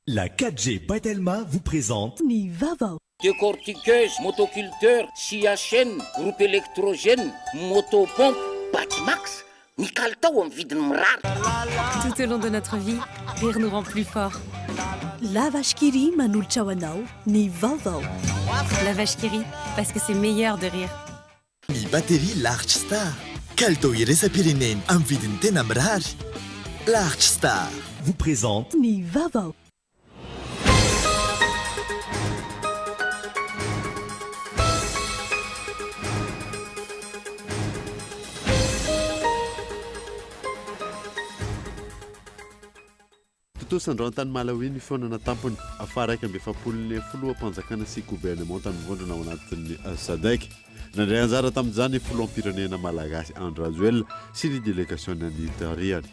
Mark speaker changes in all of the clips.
Speaker 1: La 4G by Telma vous présente.
Speaker 2: Ny vaovao.
Speaker 3: Décortiqueuse, motoculteur, scie à chaîne, groupe électrogène, motopompe.
Speaker 4: Batimax, ny kalitao amin'ny vidiny mirary.
Speaker 5: Tout au long de notre vie, rire nous rend plus forts.
Speaker 2: La Vache qui rit manolotra ho anao ny vaovao.
Speaker 5: La Vache qui rit, parce que c'est meilleur de rire.
Speaker 1: Ny batterie Large Star. Kalitao iraisam-pirenena amin'ny vidiny tena mirary. Large Star vous présente.
Speaker 2: Ny vaovao.
Speaker 6: Tontosa androany tany Malawi ny fihaonana tampony faha-41 ny filoham-panjakana sy governemanta mivondrona ao anatin'ny Sadec. Nandray anjara tamin'izany ny filoham-pirenena malagasy Andry Rajoelina sy ny delegasiona nitarihany.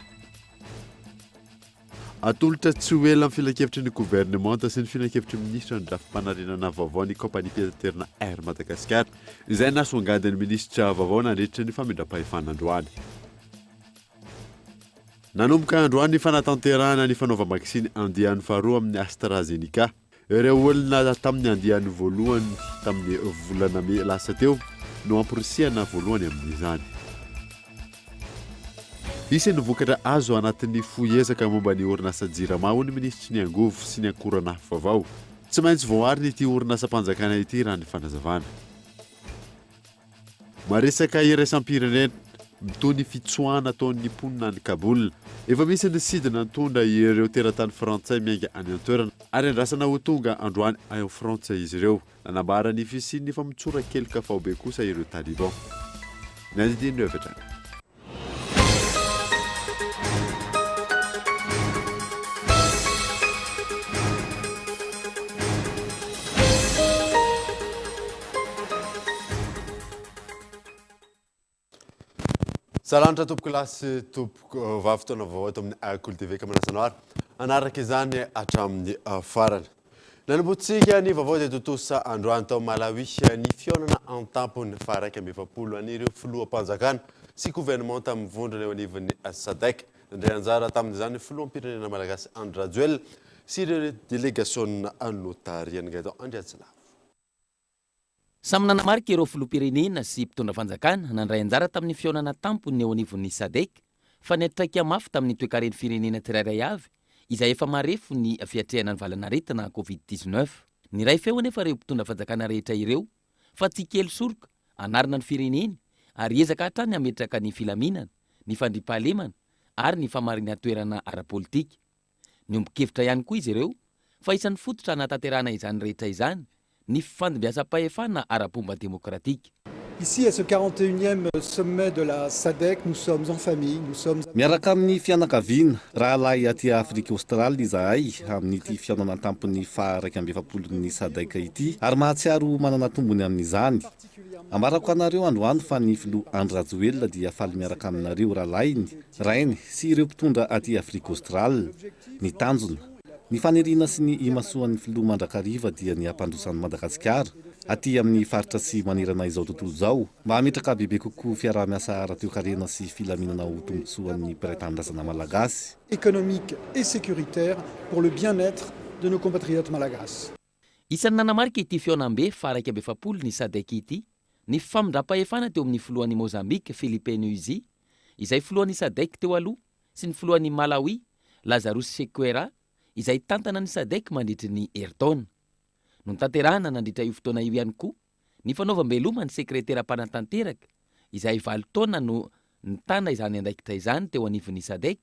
Speaker 6: Atolotra tsy ho ela amin'ny filankevitry ny governemanta sy ny filankevitry ny minisitra ny drafi-panarenana vaovao ny kaompaniam-pitaterana Air Madagascar izay nasongadin'ny minisitra vaovao nandritra ny famindram-pahefana androany. Nanomboka androany ny fanatanterahana ny fanaovam-baksiny andiany faharoa amin'ny AstraZeneca. Ireo olona tamin'ny andiany voalohany tamin'ny volana mey lasa teo no amporisihana voalohany amin'izany. Hisy ny vokatra azo anatin'ny fohy ezaka momba ny orinasa Jirama, hoy ny minisitry ny Angovo sy ny Akoranafo vaovao. Tsy maintsy voaarina ity orinasam-panjakana ity raha ny fanazavana. Maresaka iraisam-pirenena, mitohy ny fitsoahana ataon'ny mponina any Kaboul. Efa misy ny sidina nitondra ireo teratany frantsay miainga any an-toerana ary andrasana ho tonga androany ao Frantsa izy ireo. Nanambara ny fisian'ny famotsoran-keloka faobe kosa ireo Taliban. Ny andinindininy avy hatrany. Salanitra tompoko lahy sy tompoko vavy fotoana vaovao eto amin'ny Kolo TV ka manasa anao ary hanaraka izany hatramin'ny farany. Nanombotsika ny vaovao dia tontosa androany tao Malawi ny fihaonana an-tampony faha-41 an'ireo filoham-panjakana sy governemanta mivondrona eo anivon'ny Sadec. Nandray anjara tamin'izany ny filoham-pirenena malagasy Andry Rajoelina sy ireo delegasiona notarihan'i Gaëtan Andriantsilavo.
Speaker 3: Samy nanamarika ireo filoham-pirenena sy mpitondra fanjakana nandray anjara tamin'ny fihaonana tampony eo anivon'ny Sadec fa niantraika mafy tamin'ny toekaren'ny firenena tsirairay avy izay efa marefo ny fiatrehana ny valan'aretina Covid 19. Niray feo anefa ireo mpitondra fanjakana rehetra ireo fa tsy kely soroka hanarina ny fireneny ary hiezaka hatrany hametraka ny filaminana, ny fandriampahalemana ary ny famarinan-toerana ara-politika. Niombon-kevitra ihany koa izy ireo fa isan'ny fototra hanatanterahana izany rehetra izany ny fifandimbiasam-pahefana ara-pomba demokratika.
Speaker 7: Ici à ce 41e sommet de la Sadec, nous sommes en famille, nous sommes.
Speaker 8: Miaraka amin'ny fianakaviana, rahalahy aty Afrika Aostraly izahay amin'ity fihaonana an-tampon'ny faha 41 ny Sadec ity ary mahatsiaro ho manana tombony amin'izany. Ambarako anareo androany fa ny filoha Andry Rajoelina dia faly miaraka aminareo rahalahiny, rainy sy ireo mpitondra aty Afrika Aostraly. Ny tanjona, ny faniriana sy ny imasoan'ny filoha mandrakariva dia ny hampandroso an'i Madagasikara aty amin'ny faritra sy manerana izao tontolo izao mba hametraka bebe kokoa fiaraha-miasa ara-toekarena sy filaminana ho tombontsoan'ny mpiray tanindrazana malagasy.
Speaker 7: économique et sécuritaire pour le bien-être de nos compatriotes malagasy.
Speaker 3: Isan'ny nanamarika ity fihaonambe faha 41 ny Sadec ity ny famindram-pahefana teo amin'ny filohan'i Mozambique Filipe Nyusi izay filohan'ny Sadec teo aloha sy ny filohan'i Malawi Lazarus Chakwera izay hitantana ny Sadec mandritry ny herintaona. Notanterahana nandritra io fotoana io ihany koa ny fanaovam-beloma ny sekretera mpanatanteraka izay valo taona no nitana izany andraikitra izany teo anivon'ny Sadec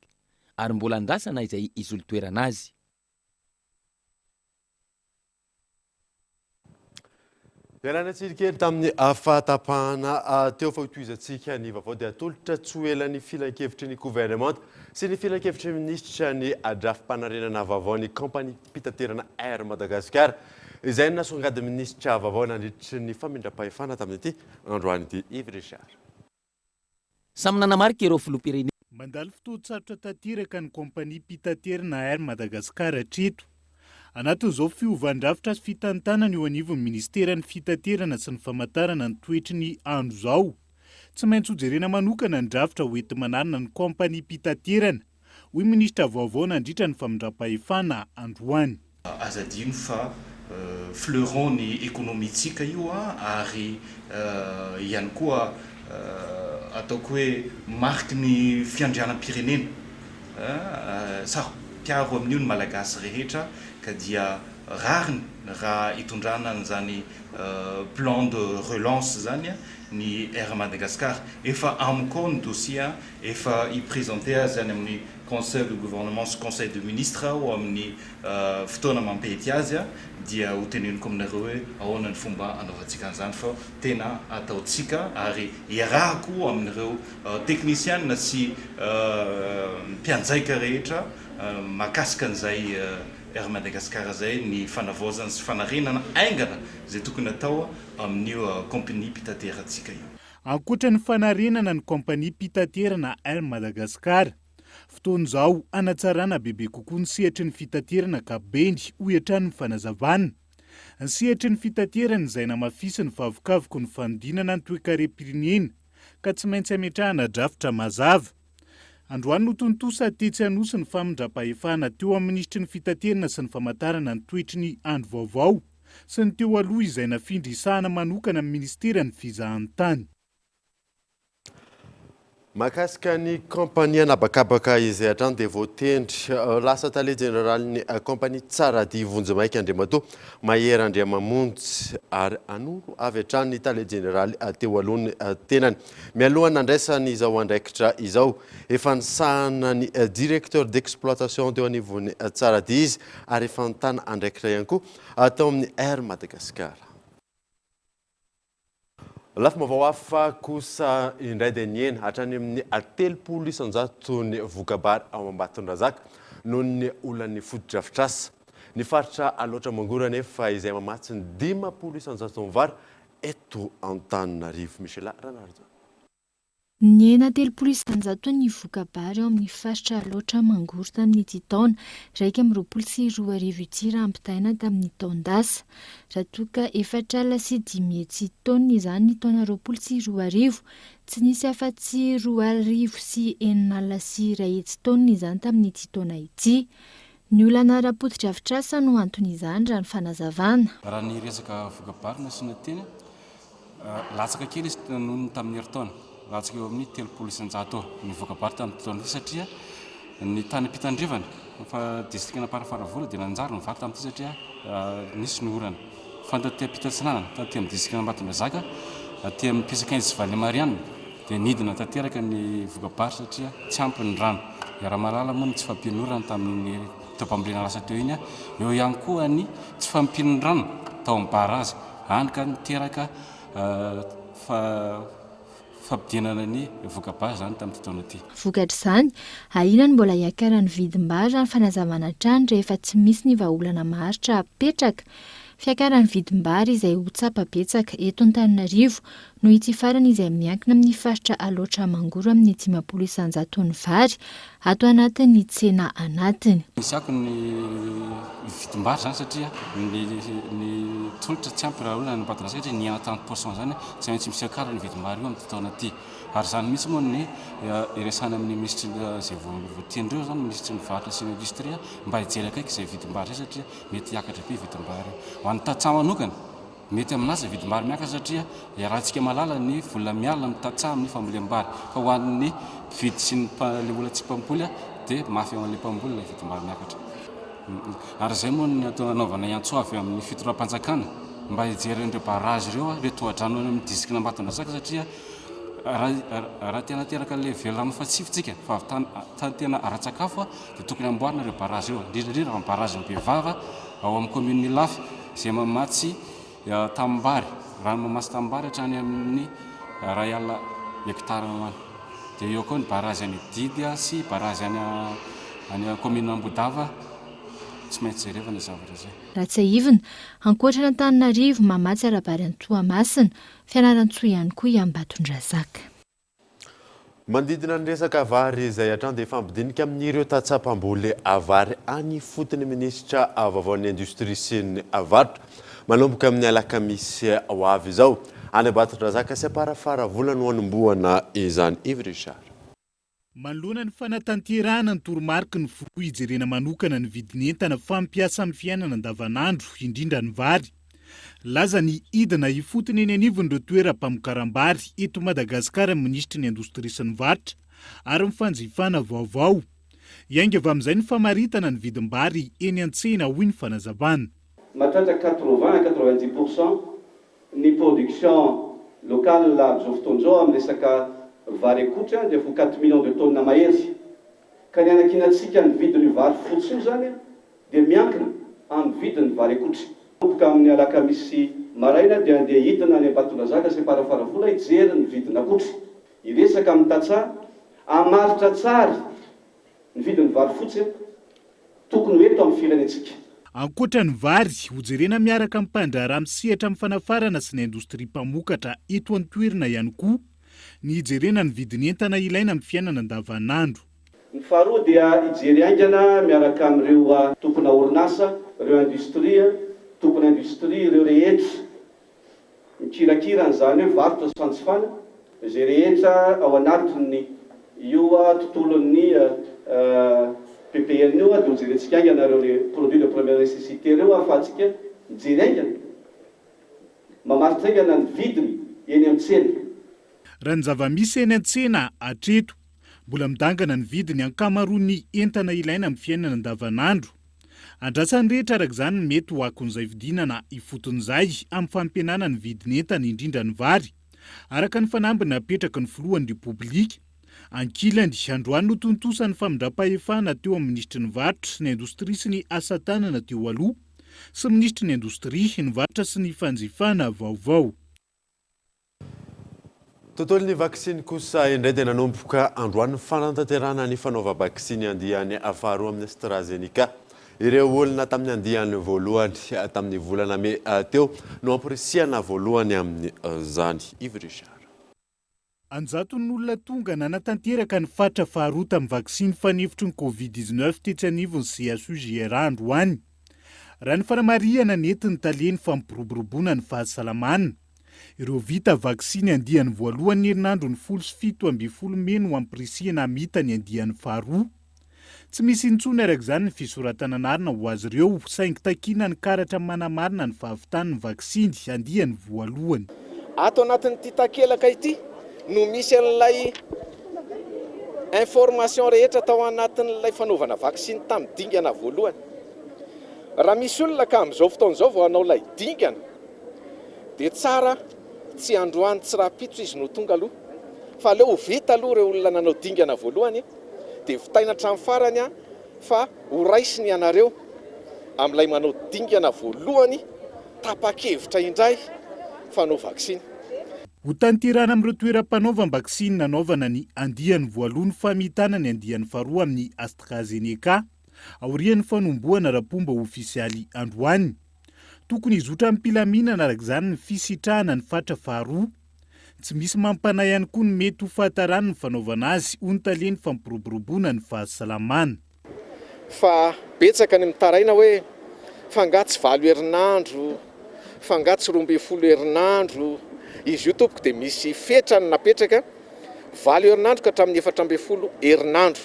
Speaker 3: ary mbola andrasana izay hisolo toerana azy.
Speaker 6: Ialana tsiny kely tamin'ny fahatapahana teo fa hotohizantsika ny vaovao dia atolotra tsy ho ela ny filankevitry ny governemanta sy ny filankevitry ny minisitra ny drafi-panarenana vaovao ny kaompaniam-pitaterana Air Madagascar izay nasongadin'ny minisitra vaovao nandritry ny famindram-pahefana tamin'ity androany ity Yves Richard.
Speaker 3: Samy nanamarika ireo filoham-pirenena.
Speaker 9: Mandalo fotoan-tsarotra tanteraka ny kaompaniam-pitaterana Air Madagascar hatreto. Anatin'izao fiovan-drafitra sy fitantanana eo anivon'ny minisiteran'ny Fitaterana sy ny famantarana ny toetry ny andro izao, tsy maintsy hojerena manokana ny drafitra hoenti-manarina ny kaompaniam-pitaterana. hoy minisitra vaovao nandritra ny famindram-pahefana androany.
Speaker 10: Aza adino fa fleuron ny ekonomiantsika io ary ihany koa ataoko hoe mariky ny fiandrianam-pirenena. Saro-piaro amin'io ny Malagasy rehetra ka dia rariny raha hitondrana an'izany plan de relance izany ny Air Madagascar. Efa amiko ao ny dossier, efa hi-presenter azy any amin'ny Conseil de gouvernement sy Conseil de ministre aho amin'ny fotoana mampety azy dia ho teneniko aminareo hoe ahoana ny fomba anaovantsika an'izany fa tena ataontsika ary iarahako amin'ireo teknisiana sy mpianjaika rehetra mahakasika an'izay Air Madagascar izay ny fanavaozana sy fanarenana haingana izay tokony hatao amin'io kaompaniam-pitaterantsika io.
Speaker 9: Ankoatra ny fanarenana ny kaompaniam-pitaterana Air Madagascar, fotoana izao hanatsarana bebe kokoa ny sehatry ny fitaterana ankapobeny, hoy hatrany ny fanazavana. Ny sehatry ny fitaterana izay namafisin'ny favokavoky ny fanodinana ny toekarem-pirenena ka tsy maintsy ametrahana drafitra mazava. Androany no tontosa tetsy Anosy ny famindram-pahefana teo amin'ny minisitry ny fitaterana sy ny famantarana ny toetry ny andro vaovao sy ny teo aloha izay nafindra hisahana manokana amin'ny minisiteran'ny fizahantany.
Speaker 6: Mahakasika ny kaompania an'habakabaka izay hatrany dia voatendry lasa tale jeneralin'ny kaompania Tsaradia vonjimaika Andriamatoa Mahery Andriamamonjy ary hanoro avy hatrany ny tale jeneraly teo aloha ny tenany. Mialohan'ny nandraisany izao andraikitra izao, efa nisahana ny directeur d'exploitation teo anivon'ny Tsaradia izy ary efa nitana andraikitra ihany koa tao amin'ny Air Madagascar. Lafim-baovao hafa kosa indray dia nihena hatrany amin'ny 30% ny voka-bary ao Ambatondrazaka noho ny olan'ny fotodrafitrasa. Ny faritra Alaotra Mangoro anefa izay mamatsy ny 50% vary eto Antananarivo. Michela Ranarijaona.
Speaker 11: Nihena 30% ny voka-bary ao amin'ny faritra Alaotra Mangoro tamin'ity taona 2021 ity raha ampitahaina tamin'ny taon-dasa. Raha toa ka 504 taonina izany ny taona 2020, tsy nisy afa-tsy 626 taonina izany tamin'ity taona ity. Ny olana ara-potodrafitrasa no anton'izany raha ny fanazavana.
Speaker 12: Raha ny resaka voka-bary no asiana teny, Latsaka kely izy noho ny tamin'ny herintaona, latsaka eo amin'ny 30% eo ny voka-bary tamin'ity taona ity satria ny tany am-pitandrevana fa distrikan'Amparafaravola dia nanjary ny vary tamin'ity satria nisy ny orana. Fa ny taty am-pitatsinanana, taty amin'ny distrikan'Ambatondrazaka, aty amin'ny Pisakainjy sy Vallée Marianne dia nidina tanteraka ny voka-bary satria tsy ampy ny rano. Iaraha-mahalala moa ny tsy fahampian'ny orana tamin'ny taom-pambolena lasa teo iny, eo ihany koa ny tsy fahampian'ny rano tao amin'ny barazy. Hany ka niteraka fampidinana ny voka-bary izany tamin'ity taona ity.
Speaker 11: Vokatr'izany, ahiana ny mbola hiakaran'ny vidim-bary raha ny fanazavana hatrany rehefa tsy misy ny vahaolana maharitra apetraka. Fiakaran'ny vidim-bary izay ho tsapa betsaka eto Antananarivo noho ity farany izay miankina amin'ny faritra Alaotra Mangoro amin'ny 50 isan-jaton'ny vary ato anatin'ny tsena anatiny.
Speaker 12: Misy akony ny vidim-bary izany satria ny ny tolotra tsy ampy raha olona any Ambatondrazaka satria nihena 30 pour cent izany, tsy maintsy misy fiakarana io vidim-bary io amin'ity taona ity. Ary izany mihitsy moa ny iresahana amin'ny minisitry izay voatendry eo izany, minisitry ny varotra sy ny indostria mba hijery akaiky izay vidim-bary izay satria mety hiakatra be vidim-bary io. Ho an'ny tantsaha manokana, Mety aminazy ny vidim-bary miakatra satria iarahantsika mahalala ny vola miala amin'ny tantsaha amin'ny fambolem-bary fa ho an'ny mpividy sy ny ilay olona tsy mpamboly dia mafy eo amin'ilay mpamboly ilay vidim-bary miakatra. Ary izay moa ny atao anaovanay antso avy amin'ny fitondram-panjakana mba hijery an'ireo barrage ireo, ireo tohadrano any amin'ny distrikan'Ambatondrazaka satria raha raha tena teraka ilay velirano fahatsify tsika fa avy tena ara-tsakafo dia tokony amboarina ireo barrage ireo, indrindra indrindra ny barrage ny Bevava ao amin'ny commune Ilafy izay mamatsy tanimbary, rano mamatsy tanimbary hatrany amin'ny 1000 hectare any ho any. Dia eo koa ny barrage any Didy sy barrage any any commune Ambodava, tsy maintsy jerevana izay zavatra izay.
Speaker 11: Raha tsiahivina, ankoatra an'Antananarivo, mamatsy ara-bary an'i Toamasina, Fianarantsoa ihany koa i Ambatondrazaka.
Speaker 6: Manodidina ny resaka vary izay hatrany dia hifampidinika amin'ireo tantsaha mpamboly vary any ifotony minisitra vaovaon'ny Indostria sy ny Varotra manomboka amin'ny alakamisy ho avy izao. Any Ambatondrazaka sy Amparafaravola no hanombohana izany. Yves Richard.
Speaker 9: Manoloana ny fanatanterahana ny toromariky ny filoha hijerena manokana ny vidin'entana fampiasa amin'ny fiainana andavanandro, indrindra ny vary. Nilaza ny hidina ifotony eny anivon'ireo toeram-pamokaram-bary eto Madagasikara ny minisitry ny Indostria sy ny Varotra ary ny Fanjifana vaovao. Hiainga avy amin'izay ny famaritana ny vidim-bary eny an-tsena, hoy ny fanazavana.
Speaker 13: Mahatratra quatre-vingt à quatre-vingt-dix pour cent Ny production locale amin'izao fotoana izao amin'ny resaka vary akotry dia efa ho quatre millions de tonnes mahery. Ka ny hanakinantsika ny vidin'io vary fotsy io izany dia miankina amin'ny vidin'ny vary akotry. Manomboka amin'ny alakamisy maraina dia handeha hidina any Ambatondrazaka sy Amparafaravola hijery ny vidin'akotry. Hiresaka amin'ny tantsaha hamaritra tsara Ny vidin'ny vary fotsy tokony ho eto amin'ny firenentsika.
Speaker 9: Ankoatra ny vary, hojerena miaraka amin'ny mpandraharaha misehatra amin'ny fanafarana sy ny indostria mpamokatra eto an-toerana ihany koa ny hijerena ny vidin'entana ilaina amin'ny fiainana andavanandro.
Speaker 13: Ny faharoa dia hijery haingana miaraka amin'ireo tompona orinasa, ireo indostria, tompona indostria ireo rehetra Mikirakira an'izany hoe varotra sy fanjifana izay rehetra ao anatin'ny io tontolon'ny PPN io dia ho jerentsika haingana ireo les produits de première nécessité ireo ahafahantsika mijery haingana, mamaritra haingana ny vidiny eny amin'ny tsena.
Speaker 9: Raha ny zava-misy eny an-tsena hatreto, mbola midangana ny vidiny ankamaroan'ny entana ilaina amin'ny fiainana andavanandro. Andrasan'ny rehetra araka izany ny mety ho akon'izay fidinana ifotony izay amin'ny fampihenana ny vidin'entana indrindra ny vary, araka ny fanamby napetraky ny filohan'ny Repoblika. Ankilany, androany no tontosa ny famindram-pahefana teo amin'ny minisitry ny varotra, ny indostria sy ny asa tanana teo aloha sy minisitry ny indostria, ny varotra sy ny fanjifana vaovao.
Speaker 6: Tontolon'ny vaksiny kosa indray dia nanomboka androany ny fanatanterahana ny fanaovam-baksiny andiany faharoa amin'ny AstraZeneca. Ireo olona tamin'ny andiany voalohany tamin'ny volana mey teo no amporisihana voalohany amin'izany. Yves Richard.
Speaker 9: An-jatony olona tonga nanatanteraka ny fatra faharoa tamin'ny vaksiny fanefitry ny Covid 19 tetsy anivon'ny CHU JRA androany. Raha ny fanamarihana nentin'ny talen'ny fampiroboroboana ny fahasalamana, Ireo vita vaksiny andiany voalohany ny herinandron'ny 10 sy 17 mey no ampirisihina hamita ny andiany faharoa. Tsy misy intsony araka izany ny fisoratana anarana ho azy ireo, saingy takiana ny karatra manamarina ny fahavitany ny vaksiny andiany voalohany.
Speaker 14: Ato anatin'ity takelaka ity no misy an'ilay information rehetra tao anatin'ilay fanaovana vaksiny tamin'ny dingana voalohany. Raha misy olona ka amin'izao fotoana izao vao hanao ilay dingana dia tsara tsy androany tsy rahampitso izy no tonga aloha fa aleo ho vita aloha ireo olona nanao dingana voalohany dia vitaina hatramin'ny farany fa ho raisiny ianareo amin'ilay manao dingana voalohany tapa-kevitra indray fa hanao vaksiny.
Speaker 9: Ho tanterahana amin'ireo toeram-panaovam-baksiny nanaovana ny andiany voalohany famitana ny andiany faharoa amin'ny AstraZeneca aorian'ny fanombohana ara-pomba ofisialy androany. Tokony hizotra amim-pilaminana araka izany ny fisitrahana ny fatra faharoa. Tsy misy mampanahy ihany koa ny mety ho fahataran'ny fanaovana azy, hoy ny talen'ny fampiroboroboana ny fahasalamana.
Speaker 14: Fa betsaka ny mitaraina hoe fa angaha tsy valo herinandro, fa angaha tsy 12 herinandro. Izy io tompoko dia misy fetrany napetraka, valo herinandro ka hatramin'ny 14 herinandro.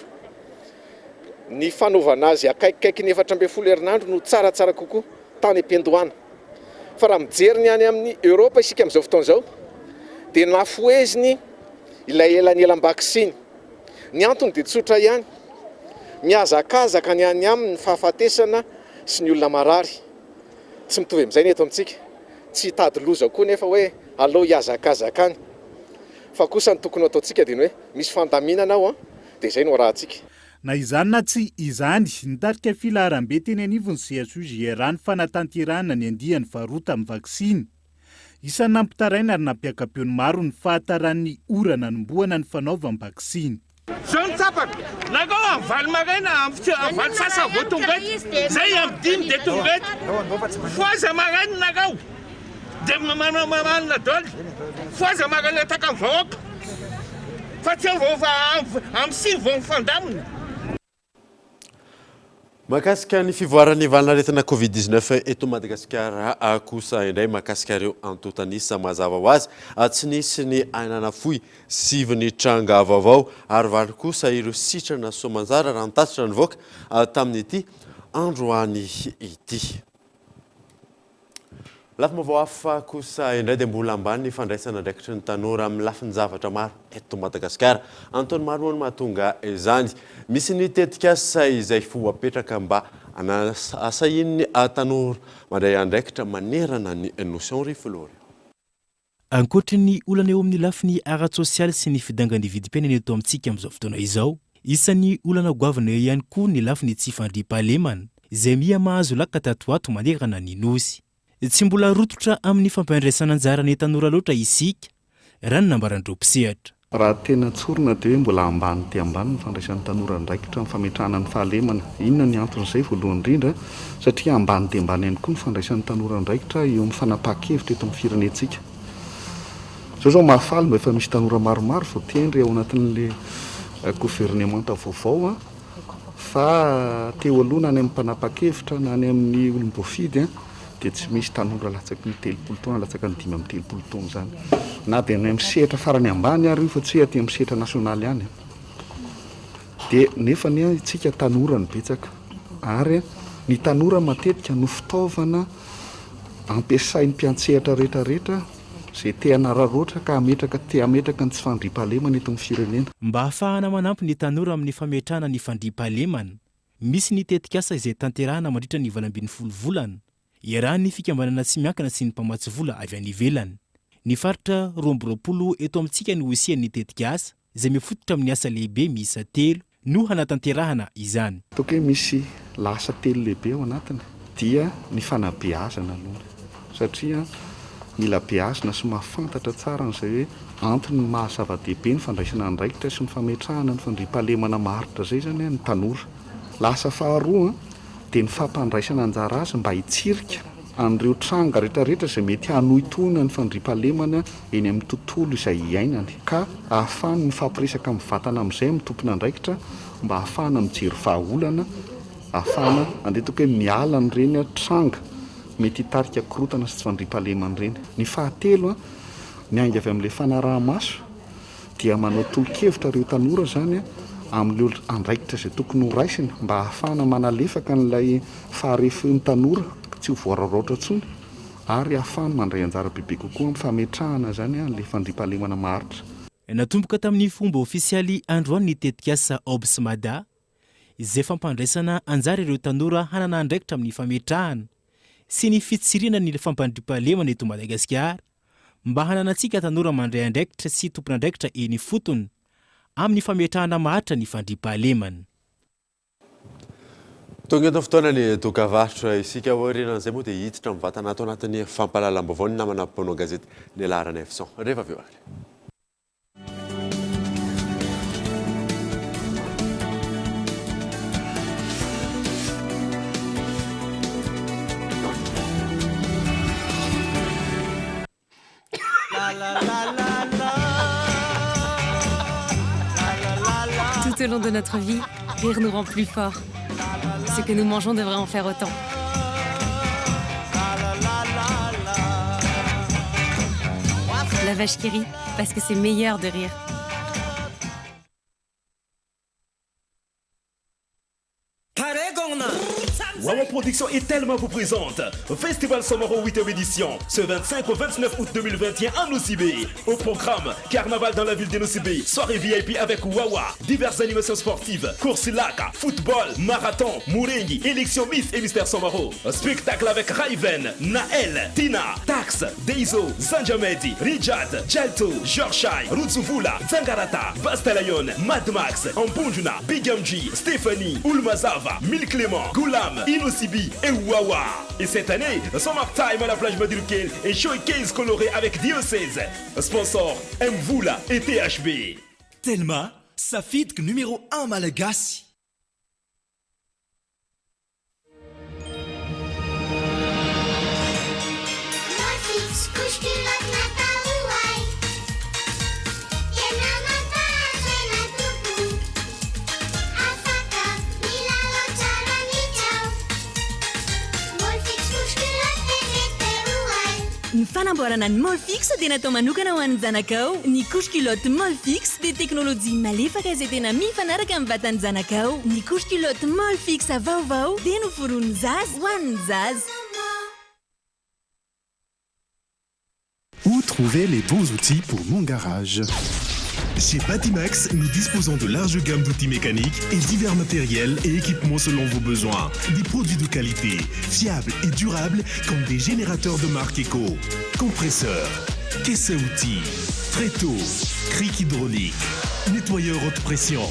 Speaker 14: Ny fanaovana azy akaikikaiky ny 14 herinandro no tsaratsara kokoa tany am-piandohana. Fa raha mijery ny any amin'ny Eoropa isika amin'izao fotoana izao dia nafoheziny ilay elanelam-baksiny. Ny antony dia tsotra ihany, mihazakazaka ny any aminy ny fahafatesana sy ny olona marary. Tsy mitovy amin'izay ny eto amintsika. Tsy hitady loza koa nefa hoe aleo hihazakazaka any. Fa kosa ny tokony ho ataontsika dia ny hoe misy fandaminana ao an! Dia izay no arahantsika.
Speaker 9: Na izany na tsy izany, nitarika filaharam-be teny anivon'ny CSU JRA ny fanatanterahana ny andiany faharoa tamin'ny vaksiny. Isan'ny nampitaraina ary nampiaka-peo ny maro ny fahataran'ny ora nanombohana ny fanaovam-baksiny.
Speaker 15: Zao no tsapako, nareo am valo maraina am valo sasany vao tonga eto, zay am dimy de tonga eto, fohaza maraina nareo de manao manana dol, fohaza maraina taka ny vahoaka. Fa tsy eo vao fa amin'ny sivy vao mifandamina.
Speaker 6: Mahakasika ny fivoaran'ny valanaretina Covid 19 eto Madagasikara kosa indray, mahakasika ireo antontan'isa mazava ho azy, tsy nisy ny aina nafoy, 9 ny tranga vaovao ary 8 kosa ireo sitrana soamanjara raha ny tatitra nivoaka tamin'ity androany ity. Lafim-baovao hafa kosa indray dia mbola ambany ny fandraisana andraikitry ny tanora amin'ny lafin-javatra maro eto Madagasikara. Antony maro moa no mahatonga izany. Misy ny tetikasa izay ho apetraka mba hasahian'ny tanora mandray andraikitra manerana ny Nosy Henri Florian.
Speaker 9: Ankoatry ny olana eo amin'ny lafiny ara-tsosialy sy ny fidangan'ny vidim-piainana eto amintsika amin'izao fotoana izao, isan'ny olana goavana eo ihany koa ny lafiny tsy fandriampahalemana, izay miha mahazo laka tato ho ato manerana ny Nosy. Tsy mbola rototra amin'ny fampandraisana anjara ny tanora loatra isika, raha ny nambaran'ireo mpisehatra.
Speaker 16: Raha tena tsorina dia hoe mbola ambany dia ambany ny fandraisan'ny tanora andraikitra amin'ny fametrahana ny fahalemana. Inona ny anton'izay? Voalohany indrindra, satria ambany dia ambany ihany koa ny fandraisan'ny tanora andraikitra eo amin'ny fanapahan-kevitra eto amin'ny firenentsika. Izao izao mahafaly mba efa misy tanora maromaro voatendry ao anatin'ilay governemanta vaovao fa teo aloha na any amin'ny mpanapa-kevitra na any amin'ny olom-boafidy dia tsy misy tanora latsaky ny 30 taona, latsaka ny 35 taona izany. Na dia any amin'ny sehatra farany ambany ary io fa tsy hoe aty amin'ny sehatra nasionaly ihany. Dia nefa anie isika tanora no betsaka ary ny tanora matetika no fitaovana ampiasain'ny mpiantsehatra rehetra rehetra izay te hanararaotra ka hametraka te hametraka ny tsy fandriampahalemana eto amin'ny firenena.
Speaker 9: Mba hahafahana manampy ny tanora amin'ny fametrahana ny fandriampahalemana, Misy ny tetikasa izay tanterahana mandritra ny 18 volana, iarahan'ny fikambanana tsy miankina sy ny mpamatsy vola avy any ivelany. Ny faritra 22 eto amintsika no hisian'ny tetikasa, izay mifototra amin'ny asa lehibe miisa telo no hanatanterahana izany.
Speaker 16: Ataoko hoe misy lasa telo lehibe ao anatiny dia ny fanabeazana aloha satria mila beazina sy mahafantatra tsara an'izay hoe antony maha zava-dehibe ny fandraisana andraikitra sy ny fametrahana ny fandriampahalemana maharitra izay izany ny tanora. Lasa faharoa dia ny fampandraisana anjara azy mba hitsirika an'ireo tranga rehetrarehetra izay mety hanohitohina ny fandriampahalemana eny amin'ny tontolo izay iainany ka ahafahany mifampiresaka mivantana amin'izay amin'ny tompon'andraikitra mba ahafahana mijery vahaolana ahafahana andeha ataoko hoe miala an'ireny tranga mety hitarika korontana sy tsy fandriampahalemana ireny. Ny fahatelo, miainga avy amin'ilay fanaraha-maso dia manao tolo-kevitra ireo tanora izany amin'ireo andraikitra izay tokony ho raisiny mba hahafahana manalefaka an'ilay faharefon'ny tanora tsy ho voararaotra intsony ary hahafahany mandray anjara bebe kokoa amin'ny fametrahana izany an'ilay fandriampahalemana maharitra.
Speaker 9: Natomboka tamin'ny fomba ofisialy androany ny tetikasa Obs Mada, izay fampandraisana anjara ireo tanora hanana andraikitra amin'ny fametrahana sy ny fitsirihana ny fampandriampahalemana eto Madagasikara mba hananantsika tanora mandray andraikitra sy tompon'andraikitra eny ifotony amin'ny fametrahana maharitra ny fandriampahalemana.
Speaker 6: Tonga eto fotoana ny dokavarotra isika aorianan'izay moa dia hiditra mivantana ato anatin'ny fampahalalam-baovao ny namana mpanao gazety Nela Ranaivoson rehefa avy eo ary.
Speaker 5: Tout au long de notre vie, rire nous rend plus forts. Ce que nous mangeons devrait en faire autant. La vache qui rit, parce que c'est meilleur de rire.
Speaker 17: Wawa Production et Telma vous présente Festival Somaro 8e édition ce 25 au 29 août 2021 à Nosy-Be. Au programme Carnaval dans la ville de Nosy-Be, soirée VIP avec Wawa, diverses animations sportives, courses lac, football, marathon, Mourengi, élection Miss et Mister Somaro, spectacle avec Raven, Naël, Tina, Tax, Deizo, Zanjamedi, Rijad, Jalto, Georgeshai, Rutsuvula, Zangarata, Bastalayon, Mad Max, Ambunjuna, Big MG, Stéphanie, Ulmazava, Mille Clément, Goulam, Inosibi et Wawa. Et cette année, Summer Time à la plage Madurkel et showcase coloré avec Diocèse. Sponsor Mvola et THB.
Speaker 1: Telma, safidiko numéro un malagasy.
Speaker 18: Ny fanamboarana ny Molfix dia natao manokana ho an'ny zanakao. Ny couche culotte Molfix dia teknolojia malefaka izay tena mifanaraka amin'ny vatan'ny zanakao. Ny couche culotte Molfix vaovao dia noforonin'ny zaza ho an'ny zaza.
Speaker 19: Où trouver les bons outils pour mon garage?
Speaker 20: Chez Batimax, nous disposons de larges gammes d'outils mécaniques et divers matériels et équipements selon vos besoins. Des produits de qualité, fiables et durables comme des générateurs de marque Eco, compresseurs, caisses à outils, tréteaux, cric hydraulique, nettoyeur haute pression.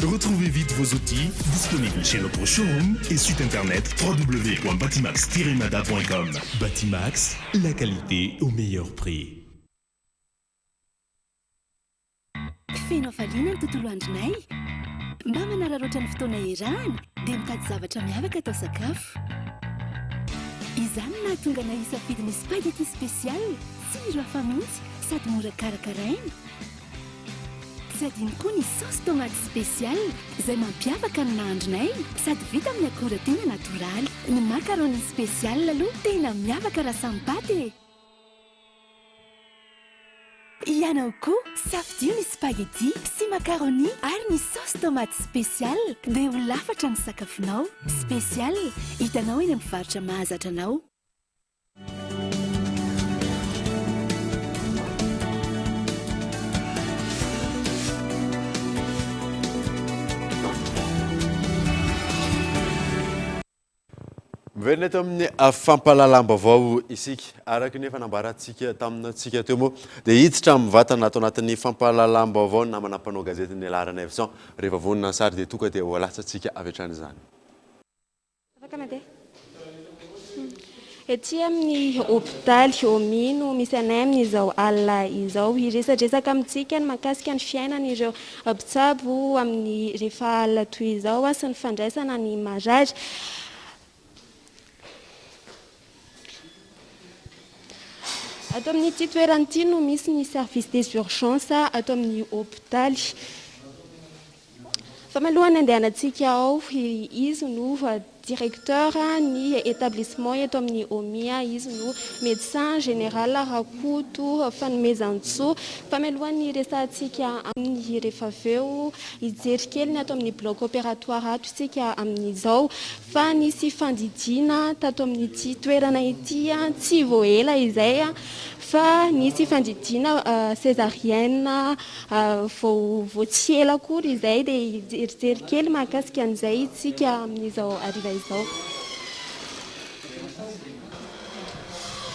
Speaker 20: Retrouvez vite vos outils disponibles chez notre showroom et site internet www.batimax-mada.com. Batimax, la qualité au meilleur prix.
Speaker 2: Feno hafaliana ny tontolo andronay. Mba manararaotra ny fotoana iarahana dia mitady zavatra miavaka atao sakafo. Izany no nahatonga anay hisafidy ny spaghetti spécial, tsiro hafa mihitsy sady mora karakaraina. Tsy adino koa ny saosy tomate spécial izay mampiavaka ny nahandronay sady vita amin'ny akora tena natoraly. Ny macaroni spécial aloha tena miavaka raha samy paty e! Ianao koa, safidio ny spaghetti sy macaroni ary ny saosy tomate spécial dia ho lafatra ny sakafonao. Spécial, hitanao eny amin'ny mpivarotra mahazatra anao.
Speaker 6: Miverina eto amin'ny fampahalalam-baovao isika. Araka ny efa nambarantsika tamintsika teo moa dia hiditra mivantana ato anatin'ny fampahalalam-baovao ny namana mpanao gazety Ny Laharanaivoson. Rehefa vonona ny sary dia tonga dia ho alatsatsika avy hatrany izany.
Speaker 21: Afaka mandeha. Ety amin'ny hopitaly HOMI no misy anay amin'izao alina izao. Hiresadresaka amintsika ny mahakasika ny fiainan'ireo mpitsabo amin'ny rehefa alina toy izao sy ny fandraisana ny marary. Ato amin'ity toerana ity no misy ny service des urgences ato amin'ny hopitaly. Fa mialohan'ny handehanantsika ao, izy no directeur ny établissement eto amin'ny HOMI, izy no médecin général Rakoto Fanomezantsoa. Fa mialohan'ny hiresahantsika aminy rehefa avy eo, hijery kely ny ato amin'ny bloc opératoire ato isika amin'izao. Fa nisy fandidiana tato amin'ity toerana ity tsy vao ela izay fa nisy fandidiana césarienne Vao vao tsy ela akory izay dia hijerijery kely mahakasika an'izay isika amin'izao hariva izao.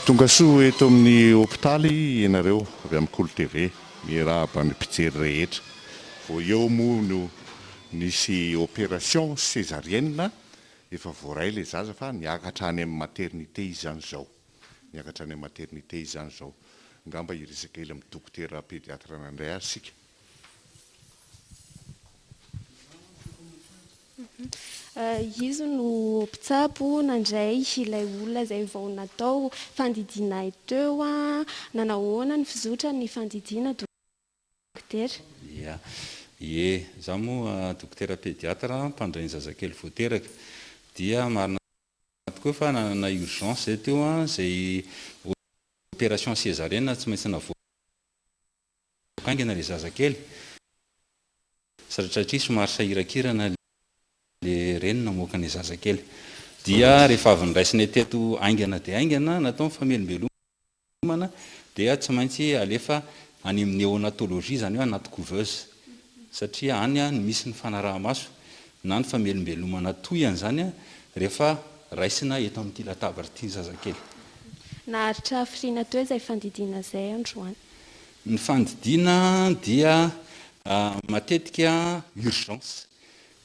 Speaker 22: Tongasoa eto amin'ny hopitaly ianareo avy amin'ny Kolo TV. Miarahaba ny mpijery rehetra. Vao eo moa no nisy opération césarienne, efa voaray ilay zaza fa niakatra any amin'ny maternité izy izany izao. Niakatra any amin'ny maternité izy izany izao. Angamba hiresaka kely amin'ny dokotera pédiatre indray ary isika.
Speaker 21: Izy no mpitsabo nandray ilay olona izay vao natao fandidiana ahy teo. Nanahoana ny fizotran'ny fandidiana dokotera?
Speaker 12: Ia. Ie. Izaho moa dokotera pédiatre, mpandray ny zazakely vao teraka. Dia marina tokoa fa nanana urgence zay teo an, zay opération césarienne tsy maintsy navoaka haingana le zazakely satria somary sahirakirana le reny namoaka ny zazakely. Dia rehefa avy noraisinay teto haingana dia haingana natao ny famelombelomana. Omana dia tsy maintsy alefa any amin'ny néonatologie izany hoe anaty couveuse satria any no misy ny fanaraha-maso na ny famelombelomana tohiny izany rehefa raisina eto amin'ity latabatra ity ny zazakely.
Speaker 21: Naharitra hafiriana teo izay fandidiana izay androany?
Speaker 12: Ny fandidiana dia matetika urgence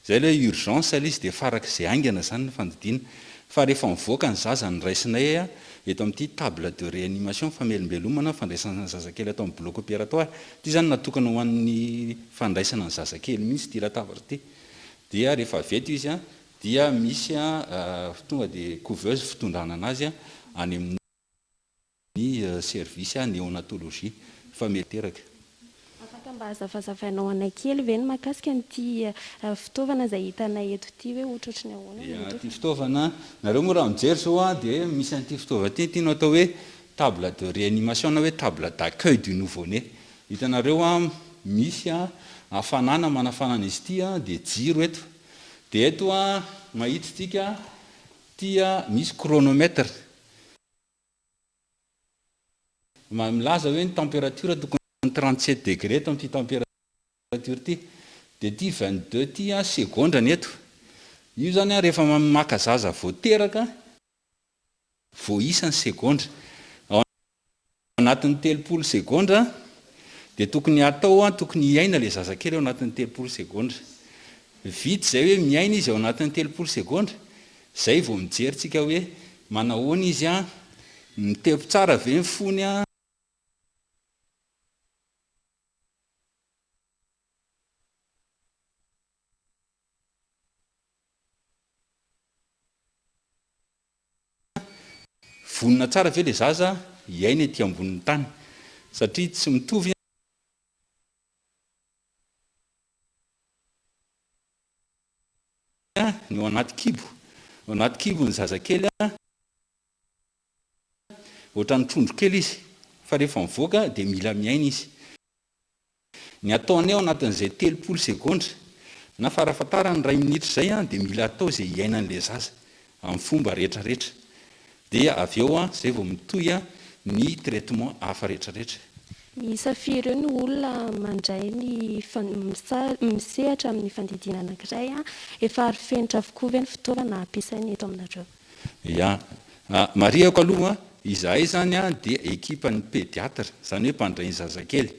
Speaker 12: Zay ilay hoe urgence ilay izy dia farak'izay haingana izany ny fandidiana. Fa rehefa mivoaka ny zaza no raisinay eto amin'ity table de réanimation famelombelomana fandraisana ny zazakely ato amin'ny bloc opératoire. Ity izany natokana ho an'ny fandraisana ny zazakely mihitsy ity latabatra ity. Dia rehefa avy eto izy dia misy tonga dia couveuse fitondrana an'azy any amin'ny. ny service néonatologie fa mety teraka.
Speaker 21: Afaka mba hazavazavainao anay kely ve ny mahakasika an'ity fitaovana izay hitanay eto ity hoe ohatrohatry ny ahoana no
Speaker 12: Ity fitaovana, nareo moa raha mijery zao dia misy an'ity fitaovana ity, ity no atao hoe
Speaker 4: table de réanimation na hoe table d'accueil du nouveau-né. Hitanareo an, misy an, hafanana manafana an'izy ity an, dia jiro eto. Dia eto an, mahita isika, ity an, misy chronomètre. Milaza hoe ny température tokony 37 degré eto amin'ity température ity. Dia ity 22 ity an, segondra ny eto. Io izany an, rehefa maka zaza vao teraka, voaisa ny segondra. Ao anatin'ny 30 segondra dia tokony hatao, tokony hiaina ilay zazakely ao anatin'ny 30 segondra. Vita izay hoe miaina izy ao anatin'ny 30 segondra, izay vao mijery tsika hoe manahoana izy, mitepo tsara ve ny fony, Vonona tsara ve le zaza hiaina ety ambonin'ny tany? Satria tsy mitovy ny ao anaty kibo. Ao anaty kibo ny zazakely ohatran'ny trondro kely izy fa rehefa mivoaka dia mila miaina izy. Ny ataonay ao anatin'izay 30 segondra na farafahatarany iray minitra izay dia mila atao izay hiainan'ilay zaza amin'ny fomba rehetrarehetra. Dia avy eo izay vao mitohy ny traitement hafa rehetrarehetra.
Speaker 21: Miisa firy eo ny olona mandray ny misehatra amin'ny fandidiana anankiray? Efa arofenitra avokoa ve ny fitaovana ampiasaina eto aminareo?
Speaker 4: Ya. Marihako aloha, izahay izany dia ekipan'ny pédiatre, izany hoe mpandray ny zazakely.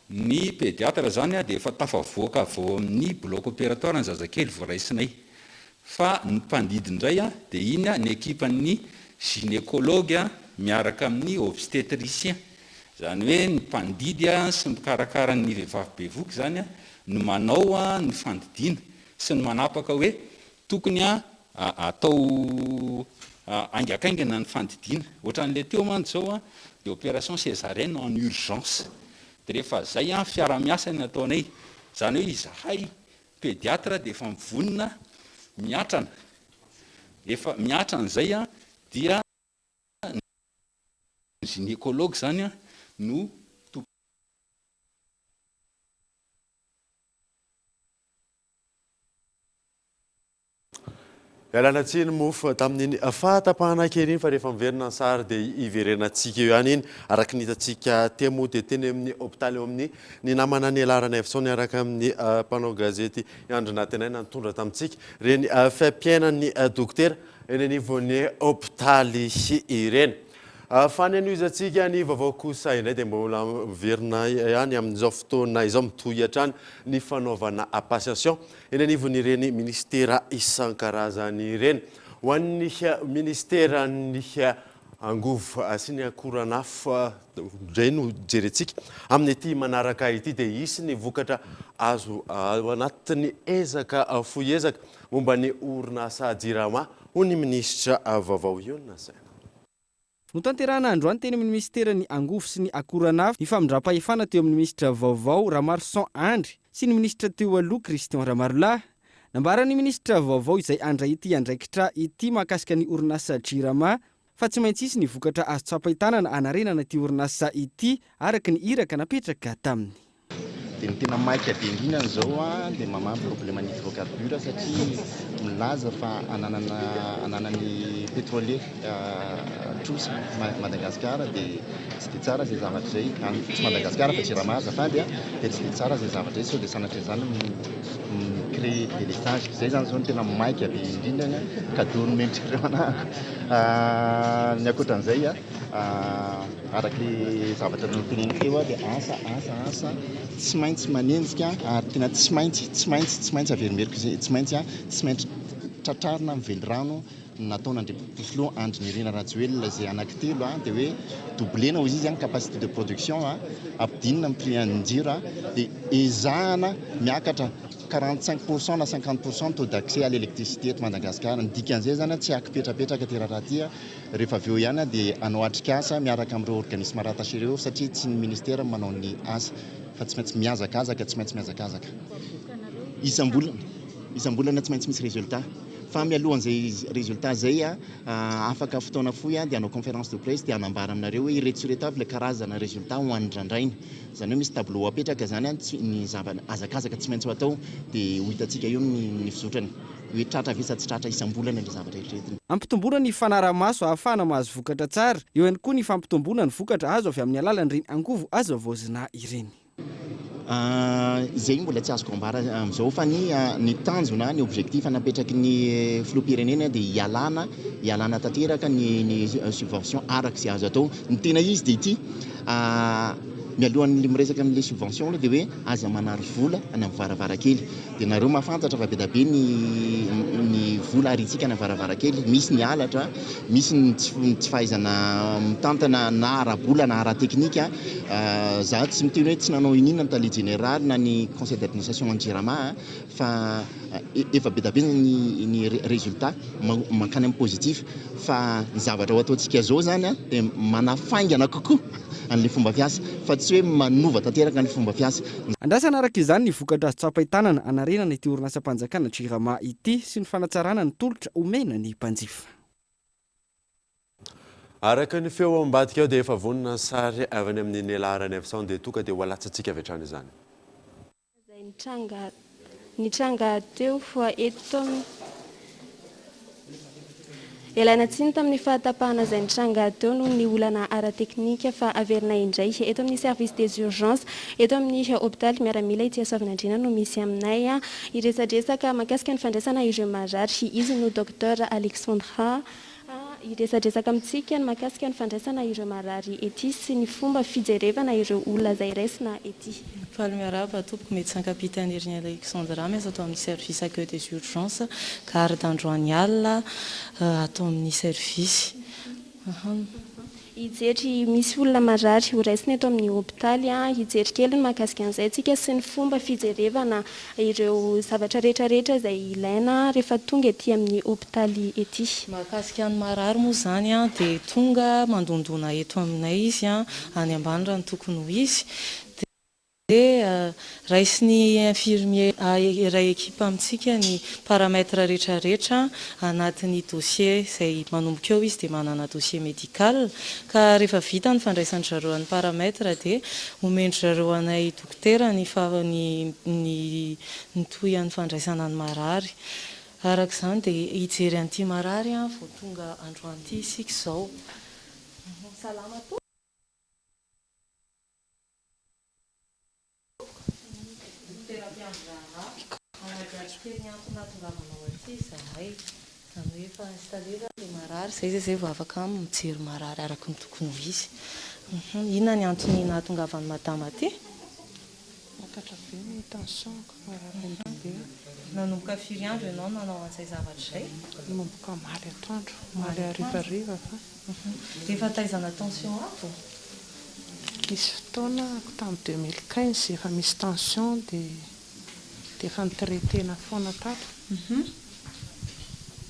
Speaker 4: Ny pédiatre izany dia efa tafavoaka avy ao amin'ny bloc opératoire ny zazakely vao raisinay. Fa ny mpandidy indray dia iny ny ekipan'ny gynécologue miaraka amin'ny obstétricien. Izany hoe ny mpandidy sy mikarakara ny vehivavy bevohoka izany no manao ny fandidiana sy ny manapaka hoe Tokony atao haingakaingana ny fandidiana. Ohatran'ilay teo mantsy izao dia opération césarienne en urgence. Dia rehefa izay fiara-miasa ny ataonay. Izany hoe izahay pédiatre dia efa mivonona miatrana. Efa miatrana izay dia ny gynécologue izany no tompon'andraikitra.
Speaker 6: Ialana tsiny moa fa tamin'iny fahatapahana kely iny fa rehefa miverina ny sary dia hiverenantsika eo ihany iny. Araka ny hitantsika teo moa dia teny amin'ny hopitaly eo amin'ny ny namana Nialarana Evson niaraka amin'ny mpanao gazety Andry Nantenaina nitondra tamintsika ireny fiaimpiainan'ny dokotera eny anivon'ny hopitaly ireny. Fa ny hanohizantsika ny vaovao kosa indray dia mbola miverina ihany amin'izao fotoana izao mitohy hatrany ny fanaovana passation eny anivon'ireny minisitera isan-karazany ireny. Ho an'ny minisiteran'ny angovo sy ny akoran'afo indray no jerentsika amin'ity manaraka ity dia hisy ny vokatra azo ao anatin'ny ezaka fohy ezaka momba ny orinasa Jirama hoy ny minisitra vaovao Ionona Saina.
Speaker 8: Notanterahina androany teny amin'ny minisiteran'ny Angovo sy ny Akoranafo ny famindram-pahefana teo amin'ny minisitra vaovao Ramaroson Andry sy ny minisitra teo aloha Christian Ramarolahy. Nambaran'ny minisitra vaovao izay handray ity andraikitra ity mahakasika ny orinasa Jirama fa tsy maintsy hisy ny vokatra azo tsapain-tanana hanarenana ity orinasa ity araka ny iraka napetraka taminy.
Speaker 23: Dia ny tena maika be indrindra an'izao dia mamaha ny problème ny hydrocarbures satria milaza fa ananana ananan'ny pétrolier trosa Madagascar dia tsy dia tsara izay zavatra izay, tsy Madagascar fa Jirama azafady a, dia tsy dia tsara izay zavatra izay sao dia sanatria izany mi-créer délestage, izay izany izao no tena maika be indrindra ny cadeau nomen'dry zareo anahako. Ny ankoatran'izay a. Araka ilay zavatra noteneniko teo dia asa, asa, asa, tsy maintsy manenjika ary tena tsy maintsy, tsy maintsy, tsy maintsy averimberiko izay, tsy maintsy, tsy maintsy tratrarina ny velirano nataon'Andriamatoa Filoha Andry Nirina Rajoelina izay anankitelo dia hoe doubler-na hozy izy ny capacité de production, ampidinina ny prix an'ny jiro dia ezahana miakatra 45 pour cent na 50 pour cent ny taux d'accès à l'électricité eto Madagasikara. Ny dikan'izay izany tsy hakipetrapetraka aty raharaha aty. Rehefa avy eo ihany dia hanao atrikasa miaraka amin'ireo organismes rattachés ireo satria tsy ny ministera no manao ny asa fa tsy maintsy mihazakazaka, tsy maintsy mihazakazaka. Isam-bolana, isam-bolana tsy maintsy misy résultat. Fa mialohan'izay résultat izay, afaka fotoana fohy dia hanao conférence de presse dia hanambara aminareo hoe ireto sy ireto avy ilay karazana résultat ho andrandraina. Izany hoe misy tableau apetraka izany, ny zava-hazakazaka tsy maintsy ho atao dia ho hitantsika eo ny fizotrany hoe tratra ve sa tsy tratra isam-bolana ilay zavatra eritreretina.
Speaker 8: Ampitomboana ny fanaraha-maso ahafahana mahazo vokatra tsara, eo ihany koa ny fampitomboana ny vokatra azo avy amin'ny alalan'ireny angovo azo havaozina ireny.
Speaker 23: Izay mbola tsy azoko ambara amin'izao fa ny ny tanjona, ny objectif napetraky ny filoham-pirenena dia hialana hialana tanteraka ny ny subvention araka izay azo atao. Ny tena izy dia ity, mialohan'ny miresaka amin'ilay subvention aloha dia hoe aza manary vola any amin'ny varavarankely. Dia nareo mahafantatra fa be dia be ny ny vola ariantsika any am-varavarankely, misy ny halatra, misy ny tsy tsy fahaizana mitantana na ara-bola na ara-teknika. Za tsy miteny hoe tsy nanao iniana ny tale jeneraly na ny conseil d'administration an'ny Jirama fa efa be dia be ny ny résultat mankany amin'ny positif fa ny zavatra ho ataontsika zao zany dia manafaingana kokoa an'ilay fomba fiasa fa tsy hoe manova tanteraka ny fomba fiasa.
Speaker 8: Andrasana araka izany ny vokatra azo tsapain-tanana hanarenana ity orinasam-panjakana Jirama ity sy ny fanatsarana ny tolotra omena ny mpanjifa.
Speaker 6: Araka ny feo ao ambadika ao dia efa vonona ny sary avy any amin'ny Nela Ranaivoson dia tonga dia ho alatsatsika avy hatrany izany.
Speaker 21: Izay nitranga nitranga teo fa eto amin'ny Ialana tsiny tamin'ny fahatapahana izay nitranga teo noho ny olana ara-teknika fa averina indray eto amin'ny service des urgences eto amin'ny hopitaly miaramila ity Soavinandriana no misy aminay hiresadresaka mahakasika ny fandraisana ireo marary. Izy no Docteur Alexandra Hiresadresaka amintsika ny mahakasika ny fandraisana ireo marary ety sy ny fomba fijerevana ireo olona izay raisina ety.
Speaker 3: Faly miarahaba tompoko, Médecin Capitaine Heriny Alexandra, miasa ato amin'ny service accueil des urgences, garde androany alina ato amin'ny service.
Speaker 21: Hijery misy olona marary ho raisina eto amin'ny hopitaly. Hijery kely ny mahakasika an'izay isika sy ny fomba fijerevana ireo zavatra rehetra rehetra izay ilaina rehefa tonga ety amin'ny hopitaly ety.
Speaker 3: Mahakasika ny marary moa izany dia tonga mandondona eto aminay izy any ambany raha ny tokony ho izy. Dia raisin'ny infirmier iray ekipa amintsika ny paramètres rehetra rehetra anatin'ny dossier izay manomboka eo izy dia manana dossier médical ka rehefa vita ny fandraisan-dry zareo an'ny paramètres dia omen-dry zareo anay dokotera ny ny ny tohian'ny fandraisana ny marary. Araka izany dia hijery an'ity marary vao tonga androany ity isika izao. Salama tompoko. Dokotera mpiandry raharaha, Hanadihady kely ny antony nahatongavanao aty izahay. Izany hoe efa installé izany ilay marary, izay izay vao afaka mijery marary araka ny tokony ho izy. Inona ny antony nahatongavan'i madama aty?
Speaker 7: Miakatra be ny tension-ko, marary andoha be aho.
Speaker 3: Nanomboka firy andro ianao nanao an'izay zavatra izay?
Speaker 7: Nanomboka omaly atoandro, omaly harivariva fa.
Speaker 3: Efa taizana tension avo?
Speaker 7: Nisy fotoana ako tamin'ny 2015 efa misy tension dia dia efa ni-traiter-na foana tato.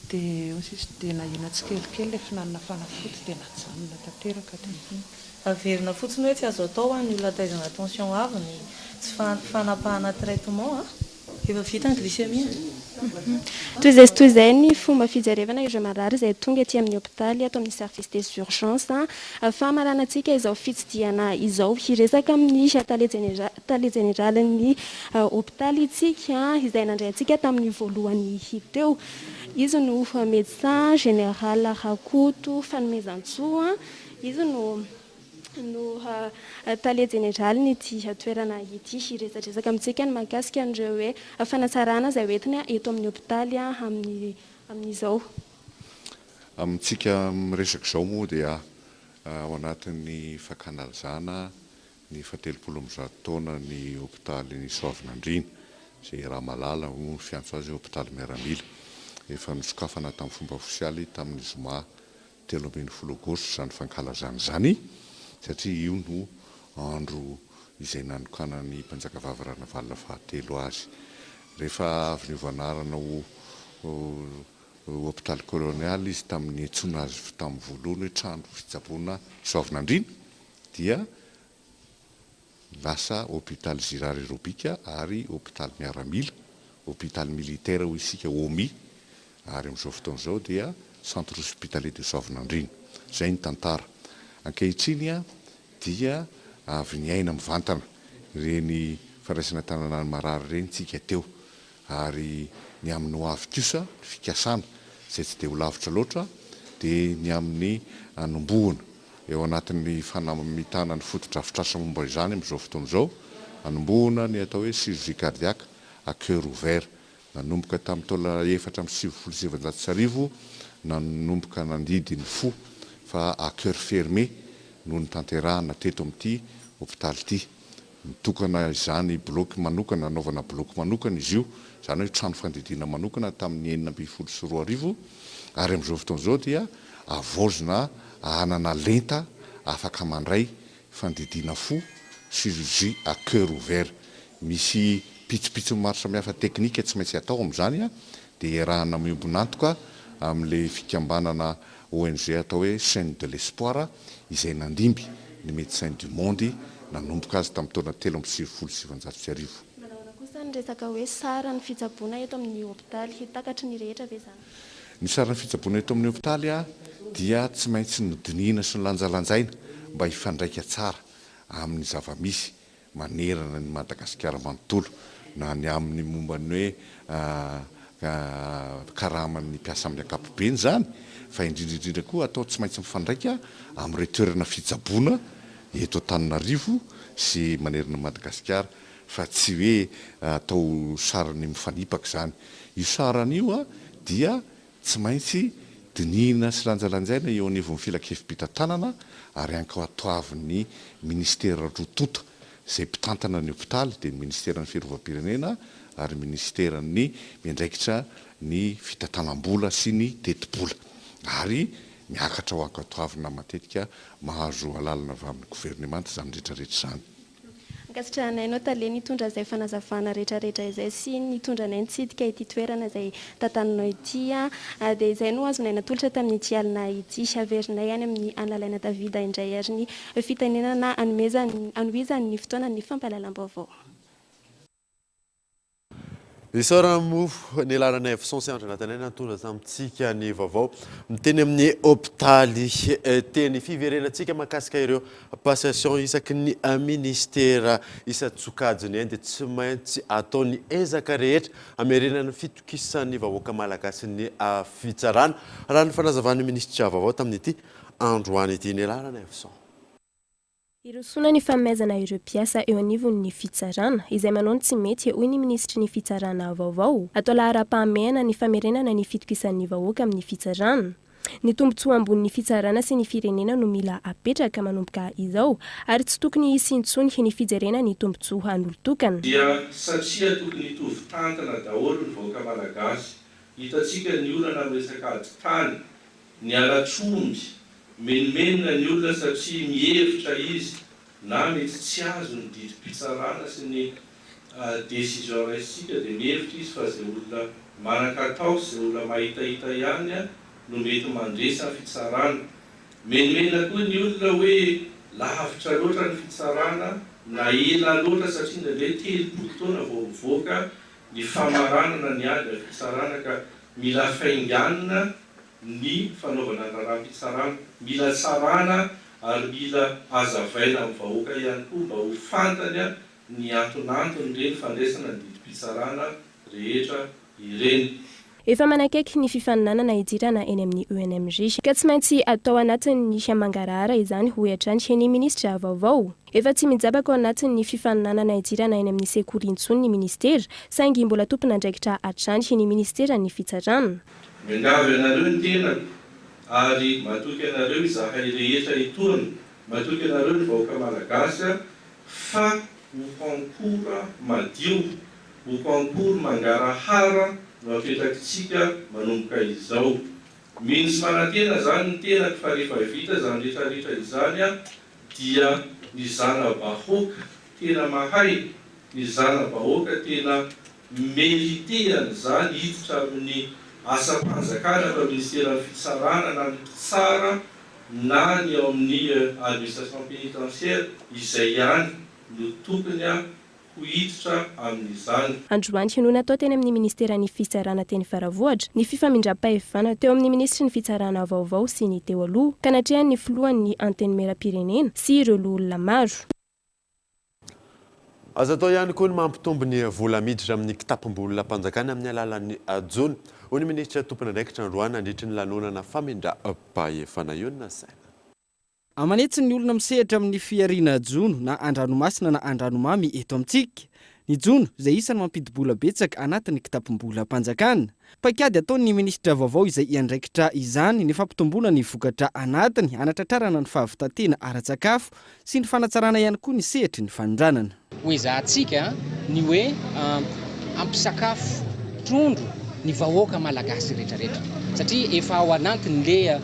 Speaker 7: Dia hoy sisa dia nahena tsikelikely ilay fihinanana fanafody dia najanona tanteraka dia.
Speaker 3: Averina fotsiny hoe tsy azo atao ho an'ny olona taizana tension avo ny tsy fanapahana traitement a! Efa vita ny glycémie a!
Speaker 21: Toy izay sy toy izay ny fomba fijerevana ireo marary izay tonga ety amin'ny hopitaly ato amin'ny service des urgences. Famaranantsika izao fitsidihana izao. Hiresaka amin'ny tale tale jeneralin'ny hopitaly isika izay nandray antsika tamin'ny voalohany teo. Izy no médecin général Rakoto Fanomezantsoa. Izy no no tale jeneralin'ity toerana ity. Hiresadresaka amintsika ny mahakasika an'ireo hoe fanatsarana izay hoentina eto amin'ny hopitaly amin'ny amin'izao.
Speaker 22: Amintsika miresaka izao moa dia ao anatin'ny fankalazana ny fahatelopolo ambizato taona ny hopitalin'i Soavinandriana, izay Ramalala moa ny fiantso azy hoe hopitaly miaramila. Efa nosokafana tamin'ny fomba ofisialy tamin'ny zoma 13 aogositra izany fankalazana izany satria io no andro izay nanokanan'ny Mpanjakavavy Ranavalona fahatelo azy. Rehefa avy niova anarana ho hopitaly kolonialy izy tamin'ny niantsoana azy tamin'ny voalohany hoe trano fitsaboana Soavinandriana dia lasa hopitaly Girard Aerobic ary hopitaly miaramila, hopitaly militaire hoy isika, HOMI. Ary amin'izao fotoana izao dia Centre Hospitalier de Soavinandriana. Izay ny tantara. Ankehitriny dia avy niaina mivantana ireny fandraisana an-tanana ny marary ireny tsika teo. Ary ny amin'ny ho avy kosa, ny fikasana, izay tsy dia ho lavitra loatra, dia ny amin'ny hanombohana eo anatin'ny fanamitana ny fotodrafitrasa momba izany amin'izao fotoana izao, hanombohana ny atao hoe chirurgie cardiaque à cœur ouvert. Nanomboka tamin'ny taona 1994 nanomboka nandidy ny fo fa à cœur fermé no notanterahana teto amin'ity hopitaly ity. Nitokana izany bloc manokana, nanaovana bloc manokana izy io, izany hoe trano fandidiana manokana tamin'ny 2016 ary amin'izao fotoana izao dia havaozina hanana lenta afaka mandray fandidiana fo, chirurgie à cœur ouvert. Misy pitsopitsony maro samihafa teknika tsy maintsy atao amin'izany dia iarahana miombon'antoka amin'ilay fikambanana ONG atao hoe Chaine de l'Espoir izay nandimby ny Médecins du Monde nanomboka azy tamin'ny taona 1993.
Speaker 21: Manahoana kosa ny resaka hoe saran'ny fitsaboana eto amin'ny hopitaly? Takatry ny rehetra ve izany?
Speaker 22: Ny saran'ny fitsaboana eto amin'ny hopitaly dia tsy maintsy nodinihina sy nolanjalanjaina mba hifandraika tsara amin'ny zava-misy manerana an'i Madagasikara manontolo, na ny amin'ny momba ny hoe karaman'ny mpiasa amin'ny ankapobeny izany, fa indrindra indrindra koa atao tsy maintsy mifandraika amin'ireo toerana fitsaboana eto Antananarivo sy manerana an'i Madagasikara, fa tsy hoe atao sarany mifanipaka izany. Io sarany io dia Tsy maintsy dinihina sy lanjalanjaina eo anivon'ny filankevi-pitantanana ary ankatoavin'ny minisitera roa tonta izay mpitantana ny hopitaly dia ny minisiteran'ny fiarovam-pirenena ary minisiteran'ny miandraikitra ny fitantanam-bola sy ny tetibola ary miakatra ho ankatoavina matetika mahazo alalana avy amin'ny governemanta izany rehetrarehetra izany.
Speaker 21: Ankasitrahanay anao tale nitondra izay fanazavana retraretra izay sy nitondra anay nitsidika ity toerana izay tantaninao ity dia izay no azonay natolotra tamin'ity alina ity. Averinay any amin'i Analaina Davida indray ary ny fitenenana hanomezany hanohizany ny fotoanan'ny fampahalalam-baovao.
Speaker 6: Isaorana moa ny Lalanaivoson sy Andry Anatanaina nitondra tamintsika ny vaovao teny amin'ny hopitaly teny. Fiverenantsika mahakasika ireo passation isaky ny ministera isan-tsokajiny eny dia tsy maintsy atao ny ezaka rehetra hamerenana ny fitokisan'ny vahoaka malagasy ny fitsarana, raha ny fanazavan'ny minisitra vaovao tamin'ity androany ity. Ny Lalanaivoson.
Speaker 21: Hirosoana ny famaizana ireo mpiasa eo anivon'ny fitsarana, izay manao ny tsy mety, hoy ny minisitry ny Fitsarana vaovao. Atao laharam-pahamehana ny famerenana ny fitokisan'ny vahoaka amin'ny fitsarana. Ny tombontsoa ambonin'ny fitsarana sy ny firenena no mila apetraka manomboka izao, ary tsy tokony hisy intsony ny fijerena ny tombontsoa an'olon-tokana.
Speaker 10: Dia satria tokony hitovy tantana daholo ny vahoaka malagasy. Hitantsika ny olana amin'ny resaka ady tany, ny halatr'omby, Menomenona ny olona satria mihevitra izy na mety tsy azo ny didim-pitsarana sy ny décision raisintsika dia mihevitra izy fa izay olona manan-katao sy izay olona mahitahita ihany no mety mandresy amin'ny fitsarana. Menomenona koa ny olona hoe lavitra loatra ny fitsarana na ela loatra satria indraindray 30 taona vao mivoaka ny famaranana ny ady amin'ny fitsarana ka mila fainganina ny fanaovana ny raharaham-pitsarana. Mila tsarana ary mila hazavaina amin'ny vahoaka ihany koa mba ho fantany ny antonanton'ireny fandraisana ny didim-pitsarana rehetra ireny.
Speaker 21: Efa manakaiky ny fifaninanana hidirana eny amin'ny ENMG ka tsy maintsy atao anatin'ny mangarahara izany, hoy hatrany ny minisitra vaovao. Efa tsy mijabaka ao anatin'ny fifaninanana hidirana eny amin'ny sekoly intsony ny minisitera, saingy mbola tompon'andraikitra hatrany ny minisiteran'ny fitsarana.
Speaker 10: Miangavy anareo ny tenako ary matoky anareo izahay rehetra etoana, matoky anareo ny vahoaka Malagasy fa ho concours madio, ho concours mangarahara no apetrakitsika manomboka izao. Mino sy manantena izany ny tenako fa rehefa vita izany rehetrarehetra izany dia ny zana-bahoaka tena mahay, ny zana-bahoaka tena Merite an'izany hiditra amin'ny asam-panjakana fa ministeran'ny fitsarana na ny mpitsara na ny ao amin'ny administration pénitentiaire izay ihany no tokony ho. ho hiditra amin'izany.
Speaker 21: Androany no natao teny amin'ny Ministeran'ny Fitsarana teny Faravohitra ny fifamindram-pahefana teo amin'ny Minisitry ny Fitsarana vaovao sy ny teo aloha, ka natrehan'ny Filohan'ny Antenimierampirenena sy ireo loholona maro.
Speaker 6: Azo atao ihany koa ny mampitombo ny vola miditra amin'ny kitapom-bolam-panjakana amin'ny alalan'ny jono, hoy ny minisitra tompon'andraikitra androany nandritry ny lanonana famindram-pahefana. Io no nasaina.
Speaker 8: Aman'hetsiny ny olona misehatra amin'ny fihariana jono na an-dranomasina na an-dranomamy eto amintsika. Ny jono, izay isan'ny mampidi-bola betsaka anatin'ny kitapom-bolam-panjakana. Paikady ataon'ny minisitra vaovao izay hiandraikitra izany ny fampitomboana ny vokatra anatiny hanatratrarana ny fahavitan-tena ara-tsakafo sy ny fanatsarana ihany koa ny sehatry ny fanondranana.
Speaker 11: Ho ezahantsika ny hoe hampisakafo trondro ny vahoaka malagasy rehetrarehetra satria efa ao anatin'le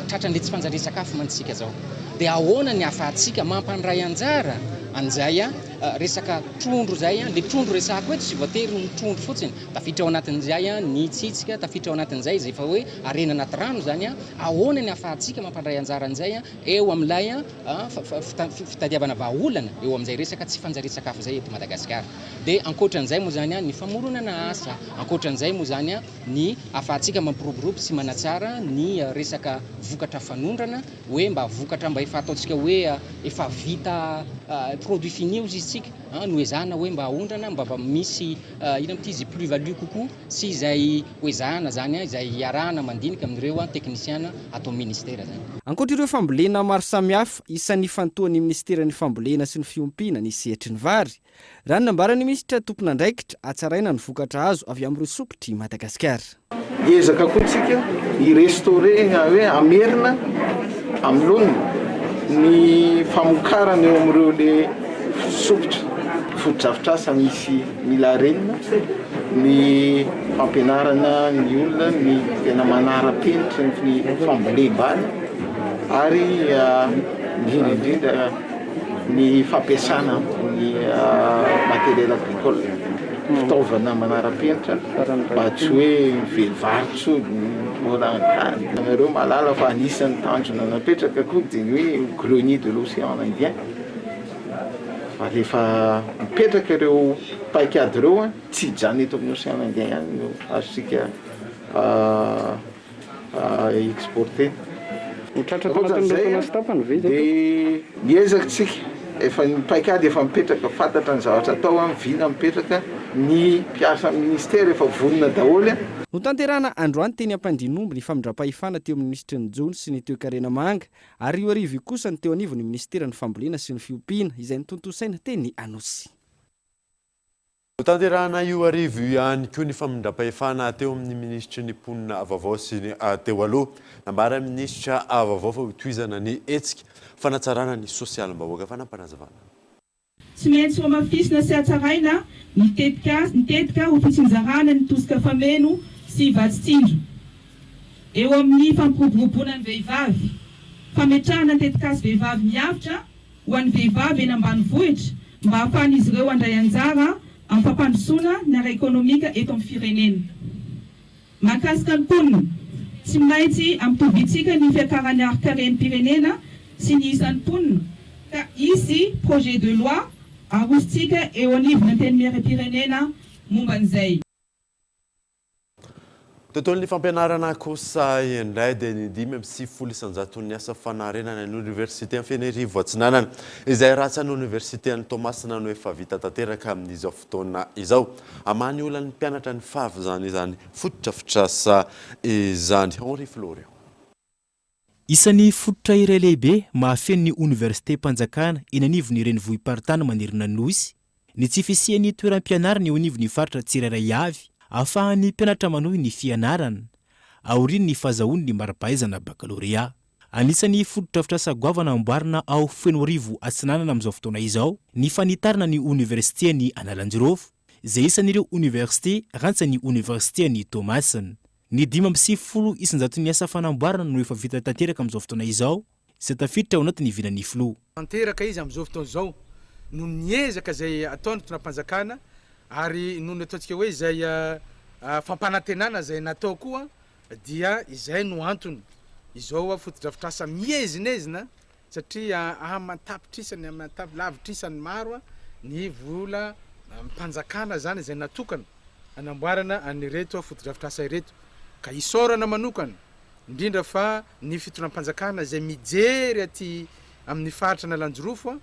Speaker 11: tratran'le tsy fanjarian-tsakafo mantsy isika zao. Dia ahoana ny ahafahantsika mampandray anjara an'izay resaka trondro izay, le trondro resahako eto tsy voatery ny trondro fotsiny, tafiditra ao anatin'izay ny tsitsika, tafiditra ao anatin'izay izay efa hoe harena anaty rano izany, ahoana ny ahafahantsika mampandray anjara an'izay eo amin'ilay fitadiavana vahaolana eo amin'izay resaka tsy fanjarian-tsakafo izay eto Madagasikara. Dia ankoatran'izay moa izany ny famoronana asa, ankoatran'izay moa izany ny ahafahantsika mampiroborobo sy manatsara ny resaka vokatra fanondrana, hoe mba vokatra mba efa ataontsika hoe efa vita produit fini hozy izy tsika no ezahana hoe mba aondrana mba mba misy inona moa ity izy plus value kokoa sy izay ho ezahana izany izay hiarahana mandinika amin'ireo teknisiana ato amin'ny ministera izany.
Speaker 8: Ankoatra ireo fambolena maro samihafa, isan'ny ifantohan'ny minisiteran'ny Fambolena sy ny Fiompiana ny sehatry ny vary. Raha ny nambaran'ny minisitra tompon'andraikitra, hatsaraina ny vokatra azo avy amin'ireo sopitr'i Madagasikara.
Speaker 13: Hiezaka koa tsika hi-restaurer na hoe hamerina amin'ny laoniny ny famokarana eo amin'ireo le sompitra fotodrafitrasa misy mila harenina, ny fampianarana ny olona ny tena manara-penitra ny fambolem-bary ary indrindra indrindra ny fampiasana ny matériel agricole, fitaovana manara-penitra mba tsy hoe mively vary intsony mbola any. Ianareo mahalala fa anisan'ny tanjona napetraka koa dia ny hoe grenier de l'océan Indien fa rehefa mipetraka ireo paikady ireo tsy hijanona eto amin'ny océan Indien ihany no azontsika exporter.
Speaker 8: Ho tratra tao anatin'ny roa taona sy tapany ve izay
Speaker 13: tompoko? Dia miezaka tsika, efa ny paikady efa mipetraka, fantatra ny zavatra atao, ny vina mipetraka, ny mpiasa amin'ny ministera efa vonona daholo.
Speaker 8: Notanterahina androany teny Ampandrianomby ny famindram-pahefana teo amin'ny minisitry ny Jono sy ny Toekarena Manga ary io hariva io kosa ny teo anivon'ny minisiteran'ny Fambolena sy ny Fiompiana izay notontosaina teny Anosy.
Speaker 6: Notanterahina io hariva io ihany koa ny famindram-pahefana teo amin'ny minisitry ny mponina vaovao sy ny teo aloha. Nambaran'ny minisitra vaovao fa hotohizana ny hetsika fanatsarana ny sosialim-bahoaka. Fanampinazavana.
Speaker 14: Tsy maintsy hohamafisina sy hatsaraina ny tetikasa ny tetika ho fitsinjarana ny tosika fameno sy vatsy tsinjo eo amin'ny fampiroboroboana ny vehivavy, fametrahana ny tetikasa vehivavy miavotra, ho an'ny vehivavy eny ambanivohitra mba hahafahan'izy ireo handray anjara amin'ny fampandrosoana ny ara-ekonomika eto amin'ny firenena. Mahakasika ny mponina, tsy maintsy ampitovintsika ny fiakaran'ny harin-karem-pirenena sy ny isan'ny mponina ka hisy projet de loi arosontsika eo anivon'ny Antenimierampirenena momba an'izay.
Speaker 6: Tontolon'ny fampianarana kosa indray dia ny 95 isan-jaton'ny asa fanarenana ny oniversite Fenerivo Atsinanana izay ratsan'ny oniversite an'i Toamasina no efa vita tanteraka amin'izao fotoana izao. Hamaha ny olan'ny mpianatra ny fahavizana izany fotodrafitrasa izany. Henri Florian.
Speaker 24: Isan'ny fototra iray lehibe mahafeno ny oniversitem-panjakana eny anivon'ny renivohi-paritany manerana ny Nosy ny tsy fisian'ny toeram-pianarana eo anivon'ny faritra tsirairay avy ahafahan'ny mpianatra manohy ny fianarana aorian'ny fahazahoany ny mari-pahaizana bakalorea. Anisan'ny fotodrafitrasa goavana amboarina ao Fenoarivo Atsinanana amin'izao fotoana izao ny fanitarana ny oniversiten'i Analanjirofo izay isan'ireo oniversite rantsan'ny oniversiten'i Toamasina. Ny 95 isan-jaton'ny asa fanamboarana no efa vita tanteraka amin'izao fotoana izao, izay tafiditra ao anatin'ny vinan'ny filoha.
Speaker 25: Tanteraka izy amin'izao fotoana izao noho ny ezaka izay ataon'ny fitondram-panjakana ary noho ny ataontsika hoe izay fampanantenana izay natao koa dia izay no antony izao fotodrafitrasa miezinezina satria aman-tapitrisany, aman-tap-lavitrisany maro ny vola. mpanjakana izany izay natokana hanamboarana an'ireto fotodrafitrasa ireto ka isaorana manokana indrindra fa ny fitondram-panjakana izay mijery aty amin'ny faritra Analanjirofo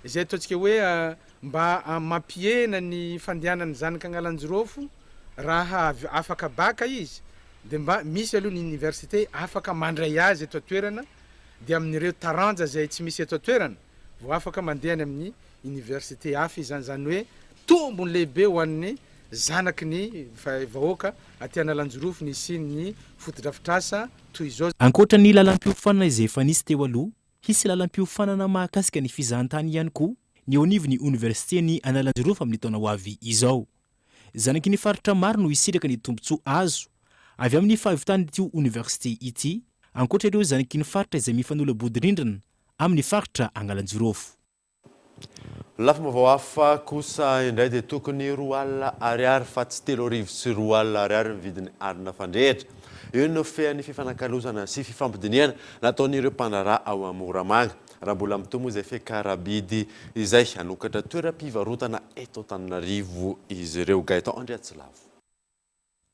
Speaker 25: izay ataontsika hoe mba mampihena ny fandehanan'ny zanaka Analanjirofo raha avy afaka baka izy dia mba misy aloha ny université afaka mandray azy eto an-toerana dia amin'ireo taranja izay tsy misy eto an-toerana vao afaka mandeha any amin'ny université hafa izy izany, izany hoe tombony lehibe ho an'ny zanaky ny vahoaka aty Analanjirofo ny hisian'ny fotodrafitrasa toy izao.
Speaker 24: Ankoatra ny lalam-piofanana izay efa nisy teo aloha, hisy lalam-piofanana mahakasika ny fizahantany ihany koa ny eo anivon'ny oniversiten'i Analanjirofo amin'ny taona ho avy izao. Zanaky ny faritra maro no hisitraka ny tombontsoa azo avy amin'ny fahavitan'ity oniversite ity, ankoatra ireo zanaky ny faritra izay mifanolo-bodirindrina amin'ny faritra Analanjirofo.
Speaker 6: Lafim-baovao hafa kosa indray dia tokony 20 alina ariary fa tsy 2003 ariary ny vidin'ny arina fandrehitra. Io no fean'ny fifanakalozana sy fifampidinihana nataon'ireo mpandraharaha ao Moramanga. Raha mbola mitohy moa izay fiakara-bidy izay, hanokatra toeram-pivarotana eto Antananarivo izy ireo. Gaëtan Andriatsilavo.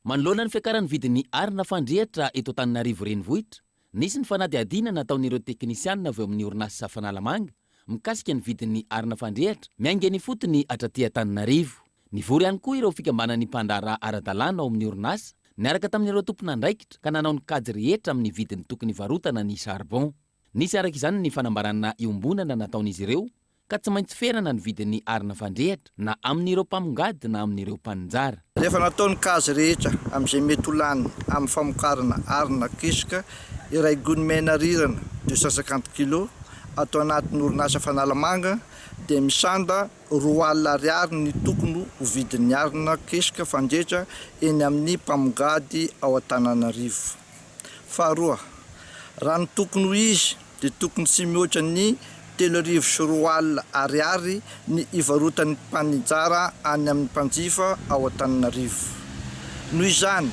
Speaker 5: Manoloana ny fiakaran'ny vidin'ny arina fandrehitra eto Antananarivo Renivohitra, nisy ny fanadihadiana nataon'ireo teknisianina avy ao amin'ny orinasa Fanalamanga mikasika ny vidin'ny arina fandrehitra miainga eny ifotony hatraty Antananarivo. Nivory ihany koa ireo fikambanan'ny mpandraharaha ara-dalàna ao amin'ny orinasa niaraka tamin'ireo tompon'andraikitra ka nanao ny kajy rehetra amin'ny vidiny tokony hivarotana ny charbon. Nisy araka izany ny fanambarana iombonana nataon'izy ireo ka tsy maintsy ferana ny vidin'ny arina fandrehitra na amin'ireo mpamongady na amin'ireo mpaninjara.
Speaker 9: Rehefa natao ny kajy rehetra amin'izay mety ho lany amin'ny famokarana arina kesika iray gony mena rirana, 250 kilos, ato anatin'ny orinasa Fanalamanga dia misanda 20 ariary ny tokony ho vidin'ny arina kesika fandrehitra eny amin'ny mpamongady ao Antananarivo. Faharoa, raha ny tokony ho izy dia tokony tsy mihoatra ny 2003 ariary ny ivarotan'ny mpaninjara any amin'ny mpanjifa ao Antananarivo. Noho izany,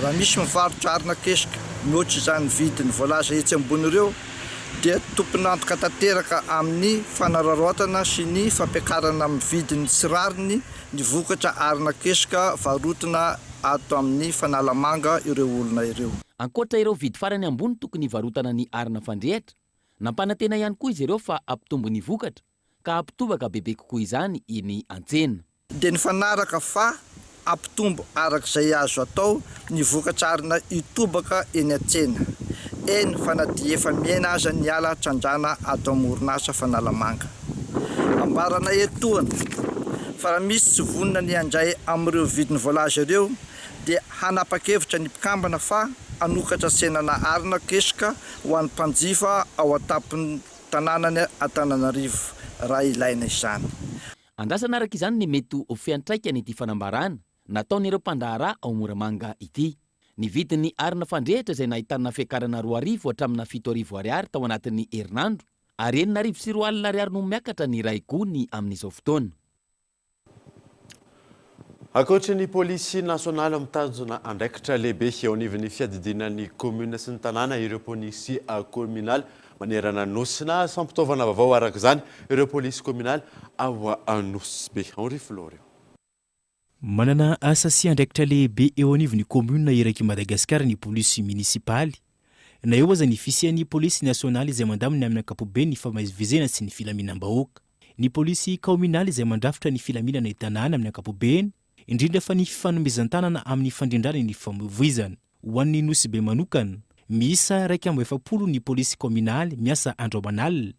Speaker 9: raha misy mivarotra arina kesika mihoatra izany vidiny voalaza etsy ambony ireo dia tompon'antoka tanteraka amin'ny fanararaotana sy ny fampiakarana amin'ny vidiny tsy rariny ny vokatra arina kesika varotina ato amin'ny Fanalamanga ireo olona ireo.
Speaker 5: Ankoatra ireo vidy farany ambony tokony hivarotana ny arina fandrehitra, nampanantena ihany koa izy ireo fa hampitombo ny vokatra ka hampitobaka bebe kokoa izany eny an-tsena.
Speaker 9: Dia nifanaraka fa hampitombo araka izay azo atao ny vokatra arina hitobaka eny an-tsena, eny fa na dia efa mihena aza ny ala trandrana ato amin'ny orinasa Fanalamanga. Ambaranay etoana fa raha misy tsy vonona ny handray amin'ireo vidiny voalaza ireo dia hanapa-kevitra ny mpikambana fa hanokatra tsenana arina kesoka ho an'ny mpanjifa ao an-tampon-tanànany Antananarivo raha ilaina izany.
Speaker 5: Andrasana araka izany ny mety ho fiantraikan'ity fanambarana nataon'ireo mpandraharaha ao Moramanga ity. Ny vidin'ny arina fandrehitra izay nahitana fiakarana 2000 hatramina 7000 ariary tao anatin'ny herinandro ary 2006 ariary no miakatra ny iray gony amin'izao fotoana.
Speaker 6: Ankoatry ny polisy nasionaly mitazona andraikitra lehibe eo anivon'ny fiadidiana ny kaominina sy ny tanàna ireo polisy kaominaly manerana ny Nosy. Nahazo fampitaovana vaovao araka izany ireo polisy kaominaly ao Nosy Be. Henri Florio.
Speaker 24: Manana asa sy andraikitra lehibe eo anivon'ny kaominina erak'i Madagasikara ny polisy minisipaly. Na eo aza ny fisian'ny polisy nasionaly izay mandamina amin'ny ankapobeny ny famaizivizena sy ny filaminam-bahoaka. Ny polisy kaominaly izay mandrafitra ny filaminana an-tanàna amin'ny ankapobeny, indrindra fa ny fifanomezan-tanana amin'ny fandrindrana ny fifamoivoizana. Ho an'ny Nosy Be manokana, miisa 41 ny polisy kaominaly miasa andro aman'alina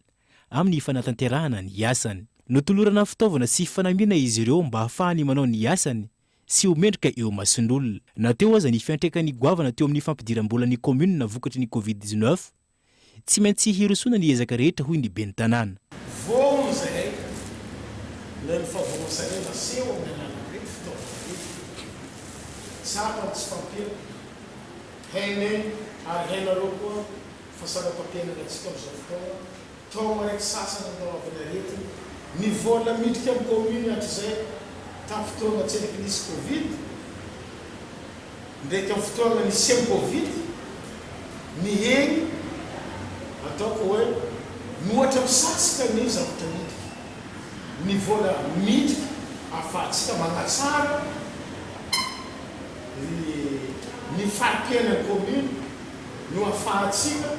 Speaker 24: amin'ny fanatanterahana ny asany. Notolorana fitaovana sy fanamiana izy ireo mba hahafahany manao ny asany sy ho mendrika eo imason'olona. Na teo aza ny fiantraikany goavana teo amin'ny fampidiram-bolan'ny kaominina vokatry ny Covid 19, tsy maintsy hirosoana ny ezaka rehetra hoy ny ben'ny tanàna.
Speaker 15: Vonona izahay noho ny favonosanay naseho amin'ny alalan'ireto fitaovana ireto. Tsapa ny tsy fahampiana, hainay ary hainareo koa fa sarotam-piainana antsika amin'izao fotoana, taogno araiky sasany andoavana aretigny, ny vola midriky amin'ny commune hatrizay tamin'ny fotoagna tsendriky nisy covid, ndraiky amin'ny fotoagna nisian'ny covid, nihegny ataoko hoe mihoatra misasaka ny zavatra midriky, ny vola midriky. ahafahantsika manatsara ny ny fari-piainan'ny commune no ahafahantsika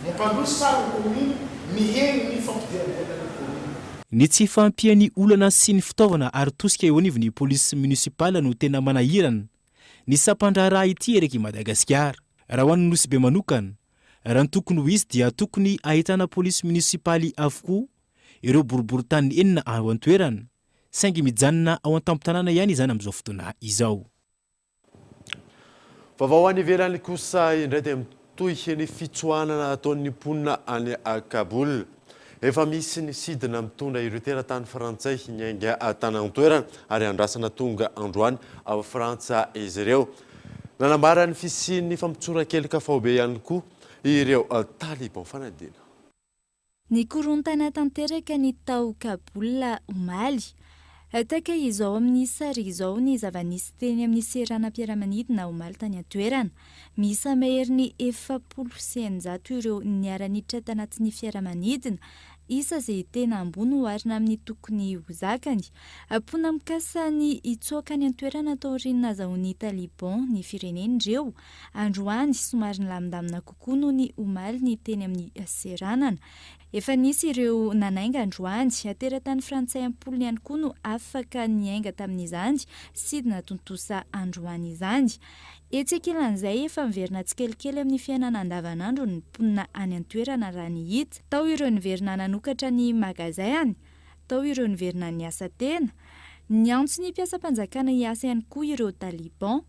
Speaker 15: mampandroso tsara ny commune, miheno ny fampidiram-bolan'ny commune.
Speaker 24: Ny tsy fahampian'ny olana sy ny fitaovana ary tosika eo anivon'ny police municipale no tena manahirana ny sampandraharaha ity erak'i Madagasikara. Raha ho an'i Nosy Be manokana, raha ny tokony ho izy dia tokony ahitana polisy monisipaly avokoa ireo boriborintany enina ao an-toerana, saingy mijanona ao an-tampon-tanàna ihany izany amin'izao fotoana izao.
Speaker 6: Vaovao any ivelany kosa indray dia mitohy ny fitsoahanana ataon'ny mponina any Kaboul. Efa misy ny sidina mitondra ireo teratany frantsay niainga tany an-toerana ary andrasana tonga androany ao Frantsa izy ireo. Nanambara ny fisian'ny famotsoran-keloka faobe ihany koa ireo Taliban fanadina.
Speaker 1: Nikorontana tanteraka ny tao Kaboul omaly. Tahaka izao amin'ny sary izao ny zava-nisy teny amin'ny seranam-piaramanidina omaly tany an-toerana. Miisa maherin'ny 640 ireo niara-niditra tanatin'ny fiaramanidina, isa izay tena ambony oharina amin'ny tokony ho zakany. Mponina mikasa ny hitsoaka any an-toerana taorian'ny nazahoan'ny Taliban ny firenena ireo. Androany, somary nilamindamina kokoa noho ny omaly ny teny amin'ny seranana. Efa nisy ireo nanainga androany. Teratany frantsay am-polony ihany koa no afaka niainga tamin'izany sidina tontosa androany izany. Etsy ankilan'izay, efa miverina tsikelikely amin'ny fiainana andavanandro ny mponina any an-toerana raha ny hita. Tao ireo niverina nanokatra ny magazay-any, tao ireo niverina niasa tena. Niantso ny mpiasam-panjakana hiasa ihany koa ireo Taliban,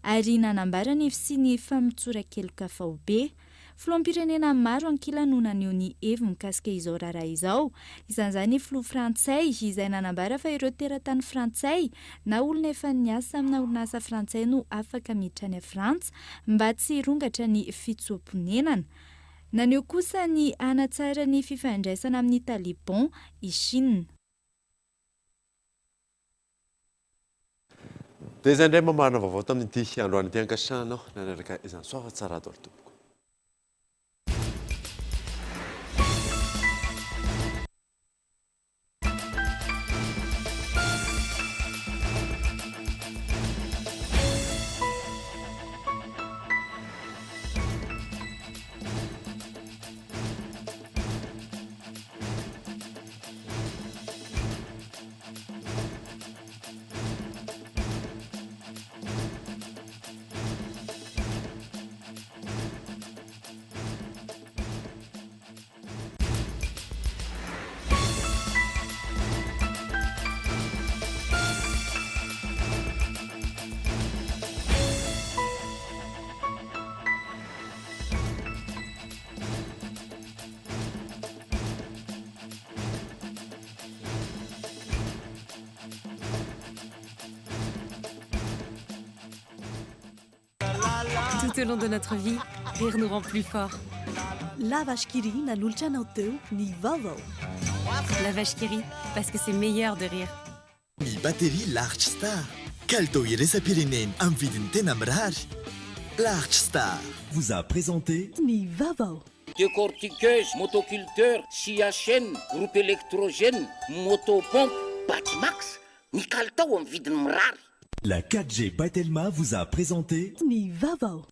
Speaker 1: ary nanambara ny fisian'ny famotsoran-keloka faobe. Filoham-pirenena maro ankilany no naneho ny heviny mikasika izao raharaha izao. Isan'izany ny filoha frantsay, izay nanambara fa ireo teratany frantsay na olona efa niasa amina orinasa frantsay no afaka miditra any Frantsa mba tsy hirongatra ny fitsoa-ponenana. Naneho kosa ny hanatsara ny fifandraisana amin'ny Taliban i Chine.
Speaker 6: Dia izay indray mamarana vaovao tamin'ity androany ity ankasitrahanao nanaraka izany soava tsara daholo tompoko.
Speaker 16: Tout au long de notre vie, rire nous rend plus forts.
Speaker 2: La Vache qui rit nanolotra anao teo ny vaovao.
Speaker 16: La Vache qui rit, parce que c'est meilleur de rire.
Speaker 17: Ny batterie Large Star, kalitao iraisam-pirenena amin'ny vidiny tena mirary. Large Star vous a présenté.
Speaker 2: Ny vaovao.
Speaker 18: Décortiqueuse, motoculteur, scie à chaîne, groupe électrogène, moto pompe, Batimax, ny kalitao amin'ny vidiny mirary.
Speaker 17: La 4G by Telma vous a présenté.
Speaker 2: Ny vaovao.